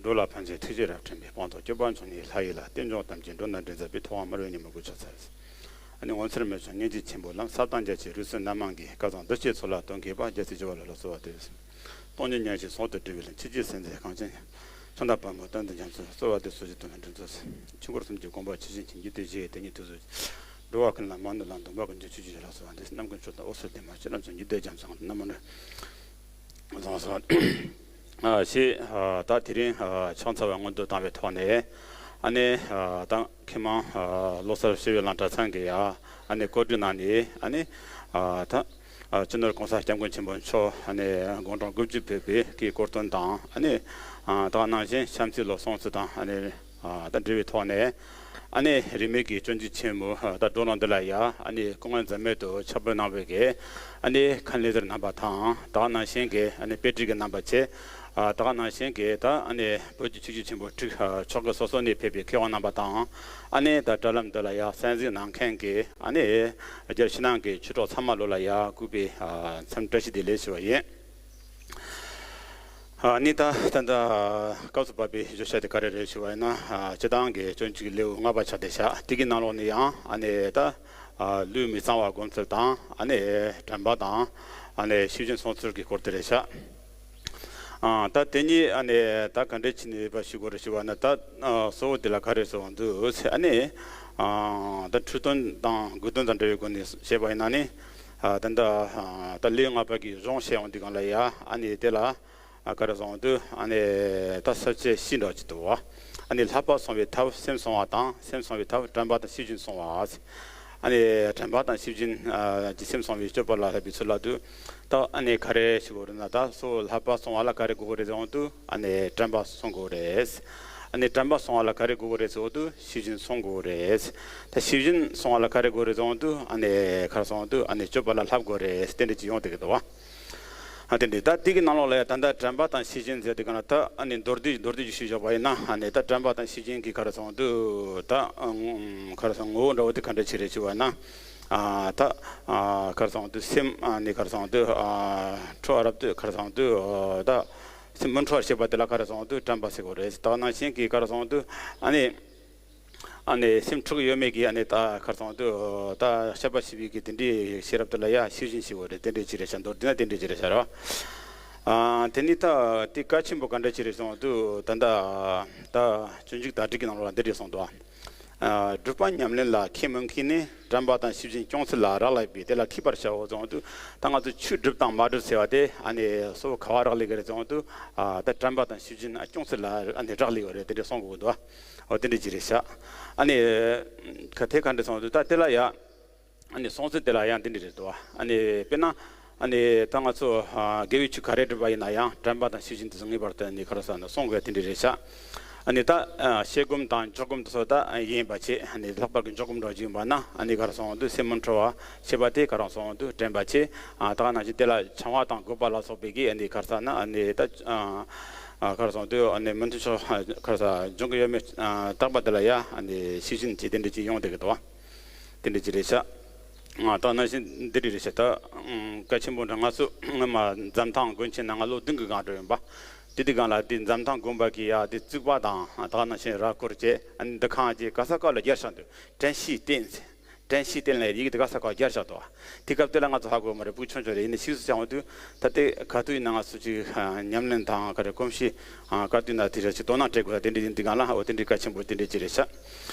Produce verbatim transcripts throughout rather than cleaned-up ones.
འགྲོ་ལ་ཕན་ཕྱིར་ཐུགས་རྗེ་རབ་བརྟན་པའི། སྤངས་རྟོགས་སྤྱོད་པ་འབྱུང་གནས་ལྷ་ཡི་ལྷ། རྟེན་འབྱུང་དམ་ཅན་འགྲོ་རྣམས་འདྲེན་མཛད་པའི། ཐུབ་དབང་སྨྲ་བའི་ཉོན་མོངས་རྒུད་ཚོགས་ཚར། ཨ་ནི་ངོ་མཚར་མི་ཆུང་སྙིང་རྗེ་ཆེན་པོ་ལམ། ཟབ་དང་རྒྱ་ཆེའི་རིགས་སུ་རྣམ་མང་གི། སྐལ་བཟང་འདུ་བྱེད་ཚོགས་ལ་དོན་གྱིས་པ། རྒྱལ་སྲས་སྤྱི་བོ་ལ་ལ་གསོལ་བ་འདེབས། སྟོང་ཉིད་མཉམ་བཞག་ཟུང་དུ་འབྲེལ་བའི་ལམ། ཆོས་ཀྱི་སེམས་མཛད་གངས་ཅན་ཤིང་རྟ་དཔལ་མོ། བསྟན་དང་རྒྱ་མཚོ་གསོལ་བ་འདེབས། སོ་སྐྱེ་དོན་ལ་འདྲེན་ཚུལ། ཆོས་འཁོར་གསུམ་གྱི་དགོངས་པ་ཇི་བཞིན་མཁྱེན། རྒྱུད་སྡེ་བཞི་ཡི་དེ་ཉིད་ཐུགས་སུ་ཆུད། འགྲོ་བ་ཀུན་ལ་མ་ནོར་ལམ། སྟོང་པ་ཀུན་གྱི་ཆོས་ཀྱི་ཞིང་ལ་གསོལ་བ་འདེབས། རྣམ་ཀུན་མཆོག་དང་འོད་གསལ་ལྡན་པ། ཕྱི་ལ་འཛུལ་རྒྱུད་སྡེ་རྒྱ་མཚོ་ལ། རྣམ་མང་རེ་བཟང་སོང་། ཨ་ཞེས་ཨ་ད་དེ་རིང་ཨ་ཕྱག་འཚལ་བའི་སྔོན་དུ་བཏང་བའི་ཐོག་ནས། ཨ་ནི་ཨ་ད་མཁས་མང་ཨ་བློ་གསར་ཞི་བའི་གླིང་གྲྭ་ཚང་གི་ཡ་ཨ་ནི་བཀོད་སྒྲིག་གནང་ནས། ཨ་ནི་ཨ་ད་ཨ་སྤྱི་ནོར་གོང་ས་སྐྱབས་མགོན་ཆེན་པོ་མཆོག་ཨ་ནི་དགུང་གྲངས་དགུ་བཅུ་ཕེབས་པའི་གི་སྐོར་དོན་དང་། ཨ་ནི་ཨ་ད་ནང་བཞིན་བྱམས་བརྩེའི་ལོ་སྲུང་བརྩི་དང་། ཨ་ནི་ཨ་ད་འབྲེལ་བའི་ཐོག་ནས། ཨ་ནི་རིས་མེད་ཀྱི་སྤྱོད་འཇུག་ཆེན་མོ་ད་བགྲོ་གླེང་འདི་ལ་ཡ་ཨ་ནི་སྐུ་ངལ་འཛེམས་མེད་དུ་ཕྱག་ཕུལ་གནང་བའི་གི་ཨ་ནི་མཁན་ལེགས་སྦྱར་རྣམ་པ་དང་། ད་ག་ནང་བཞིན་གྱི་ཨ་ནི་དཔེ་ཁྲིད་ཀྱི་རྣམ་པ་བཅས། ཨ་ད་ག་ནང་བཞིན་གྱི་ད་ཨ་ནི་བོད་ཀྱི་ཆོས་བརྒྱུད་ཆེན་པོ་ཁྲི་ཨ་ཕྱོགས་ཁག་སོ་སོ་ནས་ཕེབས་པའི་མཁས་དབང་རྣམ་པ་དང་། ཨ་ནི་ད་དྲ་ལམ་འདི་ལ་ཡ་གསན་གཟིགས་གནང་མཁན་གྱི་ཨ་ནི་རྒྱལ་ཕྱི་ནང་གི་ཆོས་གྲོགས་ཚང་མ་ལོ་ལ་ཡ་གུས་པས་ཨ་འཚམས་འདྲི་བཀྲ་ཤིས་བདེ་ལེགས་ཞུ་བ་ཡིན། ཨ་ནི་ད་ད་ལྟ་སྐབས་སུ་བབས་པའི་བརྗོད་བྱ་དེ་ག་རེ་རེད་ཞུ་བ་ཡིན་ན། ཨ་སྤྱི་བཏང་གི་སྤྱོད་འཇུག་ལེའུ་ལྔ་པ་ཆགས་བསྡད་ཤག་དེ་གི་ནང་ལོགས་ནས་ཡང་ཨ་ནི་ད་ཨ་ལུས་མི་གཙང་བ་སྒོམ་ཚུལ་དང་། ཨ་ནི་དྲན་པ་དང་། ཨ་ནི་ཤེས་བཞིན་སྲུང་ཚུལ་གྱི་སྐོར་དེ་རེད་ཤག་ཨ་ད་དེ་གཉིས་ཨ་ནི་ད་ག་འདྲས་བྱས་ནས་པ་ཞུ་དགོས་རེད་ཞུ་བ་ན། ད་ཨ་གཙོ་བོ་དེ་ལ་ག་རེ་ཟེར་འདུག་ཟེར། ཨ་ནི་ཨ་ད་འཁྲུལ་དོན་དང་དགོས་དོན་དང་འབྲེལ་བའི་སྒོ་ནས་བཤད་པ་ཡིན་ན་ནི། ཨ་ད་ལྟ་ཨ་ད་ལེའུ་ལྔ་པ་གི་གཞུང་བཤད་ཡོང་དུས་སྒང་ལ་ཡ། ཨ་ནི་དེ་ལ་ཨ་ག་རེ་གསུངས་འདུག་ཨ་ནི་ད་ས་བཅད་བཞི་འདྲ་ཅིག་འདུག་བ། ཨ་ནི་བསླབ་པ་བསྲུང་བའི་ཐབས་སེམས་བསྲུང་བ་དང་། སེམས་བསྲུང་བའི་ཐབས་དྲན་པ་དང་ཤེས་བཞིན་བསྲུང་བ། ཨ་ནི་དྲན་པ་དང་ཤེས་བཞིན་ཨ་གྱི་སེམས་བསྲུང་བའི་སྤྱོད་པ་ལ་བསླབ་པའི་ཚུལ་ལ་འདུག་ད་ཨ་ནི་ག་རེ་ཞུ་དགོས་རེད་ན། ད་སོ་བསླབ་པ་བསྲུང་བ་ལ་ག་རེ་དགོས་ཀྱི་རེད་ཟེར་འོང་དུས། ཨ་ནི་དྲན་པ་བསྲུང་དགོས་རེད། ཨ་ནི་དྲན་པ་བསྲུང་བ་ལ་ག་རེ་དགོས་ཀྱི་རེད་ཟེར་འོང་དུས། ཤེས་བཞིན་བསྲུང་དགོས་རེད། ད་ཤེས་བཞིན་བསྲུང་བ་ལ་ག་རེ་དགོས་རེད་ཟེར་འོང་དུས། ཨ་ནི་ག་རེ་ཟེར་འོང་དུས། ཨ་ནི་སྤྱོད་པ་ལ་བསླབ་དགོས་རེད། དེ་འདྲ་ཅིག་ཡོང་བསྡད་ཀྱི་འདུག་བ། ཨ་དེ་འདྲ། ད་དེ་གི་ནང་ལོགས་ལ་ཡ་ད་ལྟ་དྲན་པ་དང་ཤེས་བཞིན་ཟེར་དུས་སྒང་ལ། ད་ཨ་ནི་མདོར་བསྡུས་མདོར་བསྡུས་ཅིག་ཞུས་བཞག་པ་ཡིན་ན། ཨ་ནི་ད་དྲན་པ་དང་ཤེས་བཞིན་གྱི་ག་རེ་ཟེར་འོང་དུས། ད་ཨང་ག་རེ་ཟེར། ངོ་བོ་འདྲ་བོ་དེ་ག་འདྲ་ཅིག་རེད་ཞུ་བ་ན། ཨ་ད་ཨ་ག་རེ་ཟེར་འོང་དུས། སེམས་ཨ་ནི་ག་རེ་ཟེར་འོང་དུས། ཨ་འཁྲུལ་བ་རབ་ཏུ་ག་རེ་ཟེར་འོང་དུས། ཨ་ད་སེམས་མི་འཁྲུལ་བར་བྱེད་པ་དེ་ལ་ག་རེ་ཟེར་འོང་དུས། དྲན་པ་ཟེར་དགོས་རེད། ད་ག་ནང་བཞིན་གྱི་ག་རེ་ཟེར་འོང་དུས། ཨ་ནི་ཨ་ནི་སེམས་འཁྲུག་གི་ཡོད་མེད་ཀྱི་ཨ་ནི་ད་ག་རེ་ཟེར་འོང་དུས། ད་དཔྱད་པ་བྱེད་པའི་གི་དེ་འདྲའི་ཤེས་རབ་དེ་ལ་ཡ་ཤེས་བཞིན་ཞུ་དགོས་རེད། དེ་འདྲའི་ཅིག་རེད་ཤག་མདོར་བསྡུས་ན་དེ་འདྲའི་ཅིག་རེད་ཤག་ར། ཨ་དེ་ནི་ད་དེ་གལ་ཆེན་པོ་ག་འདྲ་ཅིག་རེད་ཟེར་འོང་དུས། ད་ད་ད་སྤྱོད་འཇུག་དར་ཊཱིཀ་གི་ནང་ལོགས་ལ་འདི་འདྲ་གསུངས་འདུག་ཨ་སྒྲུབ་པ་ཉམས་ལེན་ལ་མཁས་མི་མཁས་ནི། དྲན་པ་དང་ཤེས་བཞིན་སྐྱོང་ཚུལ་ལ་རག་ལས་པས། དེ་ལ་མཁས་པར་བྱའོ་ཟེར་འོང་དུས། ད་ང་ཚོ་ཆོས་སྒྲུབ་དང་མ་སྒྲུབ་ཟེར་བ་དེ་ཨ་ནི་སོ་ག་བ་རག་ལས་ཀྱི་རེད་ཟེར་འོང་དུས། ཨ་ད་དྲན་པ་དང་ཤེས་བཞིན་ཨ་སྐྱོང་ཚུལ་ལ་ཨ་ནི་རག་ལས་ཡོད་རེད། དེ་འདྲ་གསུང་དགོས་འདུག་འོ་དེ་འདྲ་ཅིག་རེད་ཤག་ཨ་ནི་ག་དེ་ག་འདྲ་གསུངས་འདུག་ད་དེ་ལ་ཡ་ཨ་ནི་གསུང་ཚུལ་དེ་ལ་ཡང་དེ་འདྲ་རེད་འདུག་ཨ་ནི་དཔེར་ན་ཨ་ནི་ད་ང་ཚོ་ཨ་དགེ་བའི་ཆོས་ག་རེ་སྒྲུབ་པ་ཡིན་ན་ཡང་དྲན་པ་དང་ཤེས་བཞིན་དུ་ངེས་པར་དུ་ཨ་ནི་ག་རེ་ཟེར་ན་གསུང་དགོས་དེ་འདྲ་རེད་ཤག་ཨ་ནི་ད་ཨ་ཤེས་སྒོམ་དང་འཇུག་སྒོམ་དེ་ཚོ་ད་ཡིན་པ་བྱས། ཨ་ནི་ལྷག་པར་གྱི་འཇུག་སྒོམ་འདྲ་ཅིག་ཡིན་པ་ན། ཨ་ནི་ག་རེ་ཟེར་འོང་དུས། སེམས་མི་འཁྲུལ་བ་བྱེད་པ་དེ་ག་རེ་ཟེར་འོང་དུས། དྲན་པ་བྱས། ཨ་ད་ག་ནང་བཞིན་དེ་ལ་འཆིང་བ་དང་རྒོད་པ་ལ་སོགས་པའི་གི་ཨ་ནི་ག་རེ་ཟེར་ན། ཨ་ནི་ད་ཨ་ག་རེ་ཟེར་འོང་དུས། ཨ་ནི་མི་མཐུན་ཕྱོགས་ག་རེ་ཟེར་འབྱུང་གི་ཡོད་མེད་ཨ་བརྟག་པ་དེ་ལ་ཡ་ཨ་ནི་ཤེས་བཞིན་གྱིས་དེ་འདྲ་ཅིག་ཡོང་བསྡད་ཀྱི་འདུག་བ། དེ་འདྲ་ཅིག་རེད་ཤག་ཨ་ད་ནང་བཞིན་འདི་འདྲ་རེད་ཤག་ད་ཨ་གལ་ཆེན་པོ་འདྲ། ང་ཚོ་སྔོན་མ་འཛམ་ཐང་དགོན་ཆེན་ནང་ང་ལོ་བདུན་གྱི་སྒང་འགྲོ་ཡིན་པ། དེ་དུས་སྒང་ལ་དེ་འཛམ་ཐང་དགོན་པ་གི་ཡ་དེ་བཙུགས་པ་དང་། ད་ག་ནང་བཞིན་ར་སྐོར་བྱས། ཨ་ནི་འདུ་ཁང་བྱས། ག་ས་ག་ལ་སྦྱར་བཞག་འདུག་དྲན་ཤེས་བསྟེན། དྲན་ཤེས་བསྟེན་ལབ་ཡིག་དེ་ག་ས་ག་སྦྱར་བཞག་འདུག་དེ་སྐབས་དེ་ལ་ང་ཚོ་ཧ་གོ་མ་རེད། ཕྲུ་གུ་ཆུང་ཆུང་རེད། ཡིན་ནའི་ཕྱིས་སུ་བྱུང་དུས་ད་དེ་ག་དུས་ཡིན་ན་ང་ཚོ་ཅིག་ཨ་ཉམས་ལེན་དང་ག་རེ་གོམས་གཤིས་ཨ་ག་དུས་ཡིན་ན་དེ་རེ་ཅིག་དོ་སྣང་སྤྲད་དགོས་ས་དེ་འདྲ་ཡིན་དུས་སྒང་ལ། འོ་དེ་འདྲའི་གལ་ཆེན་པོ་དེ་འདྲ་ཅིག་རེད་ཤག་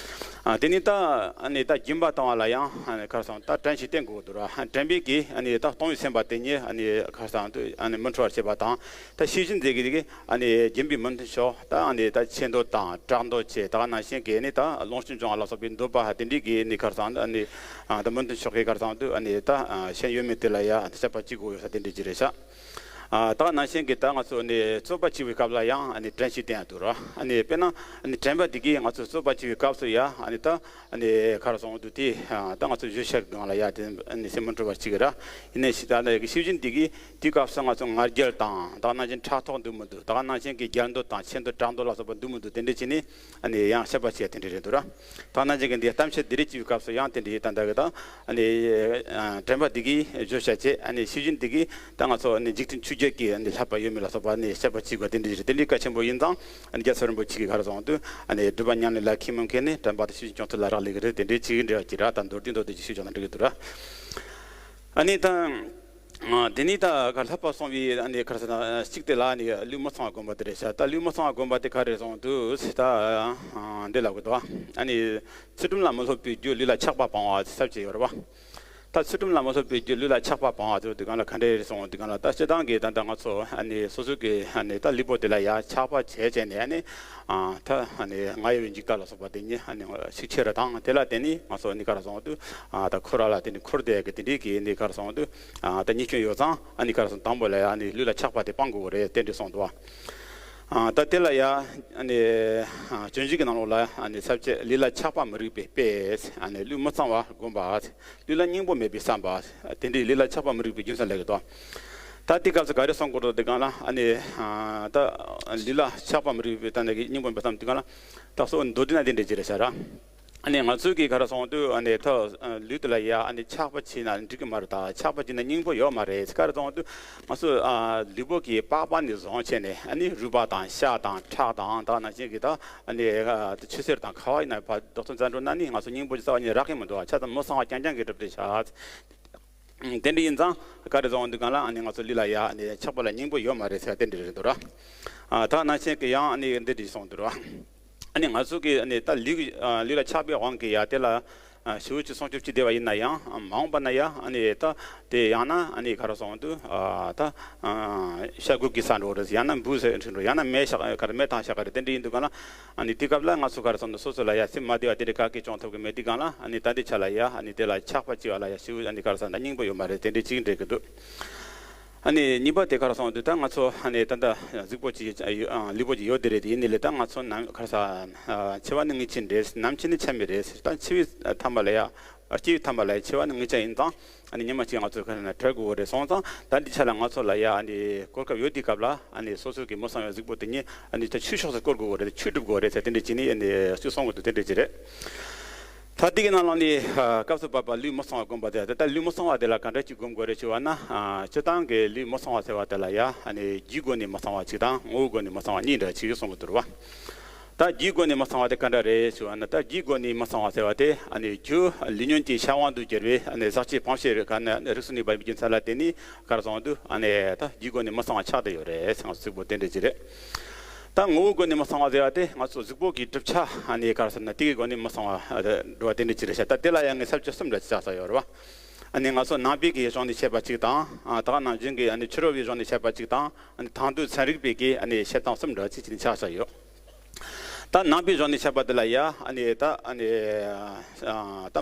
ཨ་དེ་ནས་ད་ཨ་ནི་ད་སྦྱིན་པ་བཏང་བ་ལ་ཡང་ཨ་ནི་ག་རེ་ཟེར་ད་དྲན་ཤེས་བསྟེན་དགོས་འདུག་ར། དྲན་པའི་གི་ཨ་ནི་ད་གཏོང་བའི་སེམས་པ་དེ་ཉིད་ཨ་ནི་ག་རེ་ཟེར་དུས་ཨ་ནི་མི་འཁྲུལ་བར་བྱེད་པ་དང་། ད་ཤེས་བཞིན་མཛད་ཀྱི་དེ་གི་ཨ་ནི་སྦྱིན་པའི་མི་མཐུན་ཕྱོགས། ད་ཨ་ནི་ད་ཆེ་འདོད་དང་གྲགས་འདོད་བྱས། ད་ག་ནང་བཞིན་གྱི་ཨ་ནི་ད་ལོངས་སྤྱོད་འབྱུང་བ་ལ་སོགས་པའི་འདོད་པ་དེ་འདྲའི་གི་ཨ་ནི་ག་རེ་ཟེར་ཨ་ནི་ཨ་ད་མི་མཐུན་ཕྱོགས་ཀྱི་ག་རེ་ཟེར་དུས་ཨ་ནི་ད་ཨ་ཞེན་ཡོད་མེད་དེ་ལ་ཡ་དཔྱད་པ་བྱེད་དགོས་ཡོད་ས་དེ་འདྲ་ཅིག་རེད་ཤག་ཨ་ད་ག་ནང་བཞིན་གྱི་ད་ང་ཚོ་ཨ་ནི་རྩོད་པ་བྱེད་པའི་སྐབས་ལ་ཡང་ཨ་ནི་དྲན་ཤེས་བསྟེན་ཡ་འདུག་ར། ཨ་ནི་དཔེར་ན་ཨ་ནི་དྲན་པ་དེ་གིས་ང་ཚོ་རྩོད་པ་བྱེད་པའི་སྐབས་སུ་ཡ་ཨ་ནི་ད་ཨ་ནི་ག་རེ་ཟེར་འདུག་དེ་ཨ་ད་ང་ཚོ་བརྗོད་བྱ་སྒང་ལ་ཡ་དེ་ཨ་ནི་སེམས་མི་འཁྲུལ་བ་བྱེད་ཀྱི་ར། ཡིན་ནའི་ཤེས་ད་ལྟ་གི་ཤེས་བཞིན་དེ་གིས་དེའི་སྐབས་སུ་ང་ཚོ་ང་རྒྱལ་དང་། ད་ག་ནང་བཞིན་ཕྲག་དོག་འདུག་མི་འདུག་ད་ག་ནང་བཞིན་གྱི་རྒྱལ་འདོད་དང་ཆེ་འདོད་གྲགས་འདོད་ལ་སོགས་པ་འདུག་མི་འདུག་དེ་འདྲ་བྱས་ནས་ཨ་ནི་ཡང་དཔྱད་པ་བྱེད་ཡ་དེ་འདྲ་རེད་འདུག་ར། ད་ག་ནང་བཞིན་གྱི་འདི་གཏམ་བཤད་འདི་རིགས་ཀྱི་སྐབས་སུ་ཡང་དེ་འདྲའི་ད་ལྟ་གི་ད་ཨ་ནི་ཨ་དྲན་པ་འདི་གིས་བརྗོད་བྱ་བྱེད། ཨ་ནི་ཤེས་བཞིན་འདི་གིས་ད་ང་ཚོ་ཨ་ནི་འཇིག་རྟེན་ཆོས་ རྒྱུད་ཀྱི་ཨ་ནི་བསླབ་པ་ཡོད་མེད་ལ་སོགས་པ་ནི་དཔྱད་པ་བྱེད་དགོས་དེ་འདྲ་ཞིག་རེད། དེ་འདྲའི་གལ་ཆེན་པོ་ཡིན་ཙང་ཨ་ནི་རྒྱལ་ཚབ་རིན་པོ་ཆེ་གིས་ག་རེ་གསུངས་འདུག་ཨ་ནི་སྒྲུབ་པ་ཉམས་ལེན་ལ་མཁས་མིན་མཁས་ནས། དྲན་པ་དང་ཤེས་བཞིན་སྐྱོང་ཚུལ་ལ་རག་ལས་ཀྱི་རེད། དེ་འདྲའི་ཅིག་འབྲེལ་བ་ཅིག་ར། ད་མདོར་བསྡུས་མདོར་བསྡུས་ཅིག་བྱུང་ན་འགྲིག་གི་འདུག་ར། ཨ་ནི་ད། ཨ། དེ་ནས་ད་ག་བསླབ་པ་སོང་བའི་ཨ་ནི་ག་རེ་ཟེར་ན་གཅིག་དེ་ལ་ཨ་ནི་ལུས་མི་གཙང་བ་བསྒོམ་པ་དེ་རེད་ཤག་ད་ལུས་མི་གཙང་བ་བསྒོམ་པ་དེ་ག་རེ་གསུངས་འདུག་ཟེར་ད། ཨ། འདི་ལབ་གི་འདུག་ཨ་ནི་ཚུལ་ཁྲིམས་ལ་མི་སློབ་པའི་རྒྱུ་ལུས་ལ་ཆགས་པ་སྤང་བ་ཟེར་ཅིག་ཡོད་རེད་པ། ད་ཚུལ་ཁྲིམས་ལ་མི་སློབ་པའི་རྒྱུ་ལུས་ལ་ཆགས་པ་སྤང་བ་ཟེར་དུས་གང་ལ་ག་འདྲ་རེད་གསུངས་དུས་གང་ལ། ད་སྤྱིར་བཏང་གི་ད་ལྟ་ང་ཚོ་ཨ་ནི་སོ་སོ་གི་ཨ་ནི་ད་ལུས་པོ་དེ་ལ་ཡ་ཆགས་པ་བྱས་བྱས་ནས་ཨ་ནི། ཨ། ད་ཨ་ནི་ང་ཡི་བའི་འཇིག་ལྟ་ལ་སོགས་པ་དེ་ཉིད་ཨ་ནི་ཤུགས་ཆེ་རུ་དང་། དེ་ལ་བརྟེན་ནས་ང་ཚོ་ཨ་ནི་ག་རེ་གསུངས་འདུག་ཨ། ད་འཁོར་བ་ལ་བརྟེན་ནས་འཁོར་བསྡད་ཀྱི་དེ་འདྲའི་གི་ཨ་ནི་ག་རེ་གསུངས་འདུག་ཨ། ད་ཉེས་སྐྱོན་ཡོད་ཙང་ཨ་ནི་ག་རེ་གསུངས། དང་པོ་ལ་ཡ་ཨ་ནི་ལུས་ལ་ཆགས་པ་དེ་སྤང་དགོས་རེད་དེ་འདྲ་གསུངས་འདུག་ཨ། ད་དེ་ལ་ཡ་ཨ་ནི། ཨ། སྤྱོད་འཇུག་གི་ནང་ལོགས་ལ་ཨ་ནི་ས་བཅད་ལུས་ལ་ཆགས་པ་མི་རིགས་པའི་དཔེ། ཨ་ནི་ལུས་མི་གཙང་བ་བསྒོམ་པ། ལུས་ལ་སྙིང་པོ་མེད་པའི་བསམ་པ། དེ་འདྲའི་ལུས་ལ་ཆགས་པ་མི་རིགས་པའི་རྒྱུ་མཚན་ལབ་ཀྱི་འདུག་ད་དེ་སྐབས་སུ་ག་རེ་གསུང་དགོས་རེད་དེ་གང་ལ། ཨ་ནི། ཨ། ད་ལུས་ལ་ཆགས་པ་མི་རིགས་པའི་ད་ནི་སྙིང་པོ་མེད་པའི་བསམ་དེ་གང་ལ། ད་གཙོ་བོ་མདོར་བསྡུས་ན་དེ་འདྲ་ཅིག་རེད་ཤག་ར། ཨ་ནི་ང་ཚོས་ཀྱིས་ག་རེ་གསུངས་འདུག་ཨ་ནི་ད་ལུས་དེ་ལ་ཡ་ཨ་ནི་ཆགས་པ་བྱས་ན་འགྲིག་གི་མ་རེད། ད་ཆགས་པ་བྱས་ན་སྙིང་པོ་ཡོད་མ་རེད། ག་རེ་གསུངས་འདུག་ང་ཚོ། ཨ། ལུས་པོ་གི་པགས་པ་ནས་བཟུང་བྱས་ནས་ཨ་ནི་རུས་པ་དང་ཤ་དང་ཁྲག་དང་ད་ནང་བཞིན་གྱི་ད་ཨ་ནི། ཨ། ཆུ་སེར་དང་ཁ་བ་ཡིན་ན་ཕར་རྡོག་ཐོ་མཛད་འགྲོ་ན་ནི་ང་ཚོ་སྙིང་པོ་ཅིག་རྩ་བ་ཉིད་རག་གི་མི་འདུག་ཆ་ཚང་མི་གཙང་བ་རྐྱང་རྐྱང་གི་གྲུབ་དེ་ཤག་དེ་འདྲ་ཡིན་ཙང་ག་རེ་གསུངས་འདུག་གང་ལ། ཨ་ནི་ང་ཚོ་ལུས་ལ་ཡ་ཨ་ནི་ཆགས་པ་ལ་སྙིང་པོ་ཡོད་མ་རེད་ཟེར་དེ་འདྲ་རེད་འདུག་ར། ཨ། ད་ནང་བཞིན་གྱི་ཡང་ཨ་ནི་འདི་འདྲ་གསུངས་འདུག་ར། ཨ་ནི་ང་ཚོ་གི་ཨ་ནི་ད་ལུས། ཨ། ལུས་ལ་ཆགས་པའི་དབང་གིས་ཡ་དེ་ལ། ཨ། ཞེ་པོ་ཅིག་སྲུང་སྐྱོབ་བྱེད་བསྡད་པ་ཡིན་ན་ཡང་། ཨ། མ་འོངས་པ་ན་ཡ་ཨ་ནི་ད་དེ་ཡང་ན་ཨ་ནི་ག་རེ་གསུངས་འདུག་ཨ། ད། ཨ། ཤ་དགུག་གི་ས་འགྲོ་རེད། ཡང་ན་འབུ་ཟ་འགྲོ། ཡང་ན་མེ་ཤ་ག་རེ་མེ་ཐང་ཤ་ག་རེ་དེ་འདྲ་ཡིན་འདུག་ག་ལ། ཨ་ནི་དེ་སྐབས་ལ་ང་ཚོ་ག་རེ་གསུངས་འདུག་སོ་སོ་ལ་ཡ་སེམས་མ་བདེ་བ་དེ་འདྲ་ག་གེ་བྱུང་ཐུབ་ཀྱི་མེད་དུས་གང་ལ། ཨ་ནི་ད་འདི་ཆ་ལ་ཡ་ཨ་ནི་དེ་ལ་ཆགས་པ་སྐྱེ་བ་ལ་ཡ་ཞེ་པོ་ཨ་ནི་ག་རེ་ཟེར་ན་སྙིང་པོ་ཡོད་མ་རེད། དེ་འདྲ་ཅིག་འགྲིག་གི་འདུག་ཨ་ནི་གཉིས་པ་དེ་ག་རེ་གསུངས་འདུག་ད་ང་ཚོ་ཨ་ནི་ད་ལྟ་གཟུགས་པོ་ཅིག་ཡོད། ཨ། ལུས་པོ་ཅིག་ཡོད་དེ་རེད། དེ་ཡིན་ནའི་ལས་ད་ང་ཚོ་ནམ་ག་རེ་ཟེར། ཨ། འཆི་བ་ནི་ངེས་ཅན་རེད། ནམ་འཆི་ནི་ཆ་མེད་རེད། ད་འཆི་བའི་མཐའ་མ་ལ་ཡ། ཨ། སྐྱེ་བའི་མཐའ་མ་ལ་ཡ་འཆི་བ་ནི་ངེས་ཅན་ཡིན་ཙང་། ཨ་ནི་ཉི་མ་གཅིག་ང་ཚོ་ག་རེ་ན་བྲལ་དགོས་རེད། སོང་ཙང་ད་འདི་ཆ་ལ་ང་ཚོ་ལ་ཡ་ཨ་ནི་གོ་སྐབས་ཡོད་དུས་སྐབས་ལ་ཨ་ནི་སོ་སོ་གི་མི་གཙང་བའི་གཟུགས་པོ་དེ་ཉིད་ཨ་ནི་ད་ཆོས་ཕྱོགས་སུ་བསྐོར་དགོས་རེད་ཟེར་དེ་འདྲ་ཅིག་ནི་ཨ་ནི་ཅིག་གསུང་གི་འདུག་དེ་འདྲ་ཅིག་རེད། ད་འདི་གི་ནང་ལོགས་ནས། ཨ། སྐབས་སུ་བབ་པ་ལུས་མི་གཙང་བ་བསྒོམ་པ་དེ། ད་ལྟ་ལུས་མི་གཙང་བ་དེ་ལ་ག་འདྲ་ཅིག་བསྒོམ་དགོས་རེད་ཞུ་བ་ན། ཨ། སྤྱིར་བཏང་གི་ལུས་མི་གཙང་བ་ཟེར་བ་དེ་ལ་ཡ་ཨ་ནི་རྒྱུའི་སྒོ་ནས་མི་གཙང་བ་གཅིག་དང་ངོ་བོའི་སྒོ་ནས་མི་གཙང་བ་གཉིས་འདྲ་ཅིག་གསུང་གི་འདུག་རེད་བ། ད་རྒྱུའི་སྒོ་ནས་མི་གཙང་བ་དེ་ག་འདྲ་རེད་ཞུ་བ་ན། ད་རྒྱུའི་སྒོ་ནས་མི་གཙང་བ་ཟེར་བ་དེ་ཨ་ནི་རྒྱུ་ལུས་ཉོན་གྱི་ཤ་དབང་དུ་གྱུར་པའི་ཨ་ནི་ཟག་བཅས་སྤངས་ཤིང་རིག་ག་ནི་རིགས་སུ་གནས་པ་ཡིན་པའི་རྒྱུ་མཚན་ལ་བརྟེན་ནས་ག་རེ་གསུངས་འདུག་ཨ་ནི་ད་རྒྱུའི་སྒོ་ནས་མི་གཙང་བ་ཆགས་བསྡད་ཡོད་རེད་ཟེར་ང་ཚོ་གཟུགས་པོ་དེ་འདྲ་ཅིག་རེད། ད་ངོ་བོའི་སྒོ་ནས་མི་གཙང་བ་ཟེར་བ་དེ་ང་ཚོ་གཟུགས་པོ་གི་གྲུབ་ཆ་ཨ་ནི་ག་རེ་ཟེར་ན་དེ་གི་སྒོ་ནས་མི་གཙང་བ་འགྲོ་བ་དེ་འདྲ་ཅིག་རེད་ཤག་ད་དེ་ལ་ཡང་ངས་ས་བཅད་གསུམ་འདྲ་ཅིག་ཆགས་ས་ཡོད་རེད་བ། ཨ་ནི་ང་ཚོ་ནང་པའི་གི་གཞུང་ནས་བཤད་པ་གཅིག་དང་། ཨ། ད་ག་ནང་བཞིན་གྱི་ཨ་ནི་ཕྱི་རོལ་པའི་གཞུང་ནས་བཤད་པ་གཅིག་དང་། ཨ་ནི་དང་དུས་ཚན་རིག་པའི་གི་ཨ་ནི་བཤད་སྟངས་གསུམ་འདྲ་ཅིག་ཅིག་ནས་ཆགས་ས་ཡོད། ད་ནང་པའི་གཞུང་ནས་བཤད་པ་དེ་ལ་ཡ་ཨ་ནི་ད་ཨ་ནི། ཨ། ད་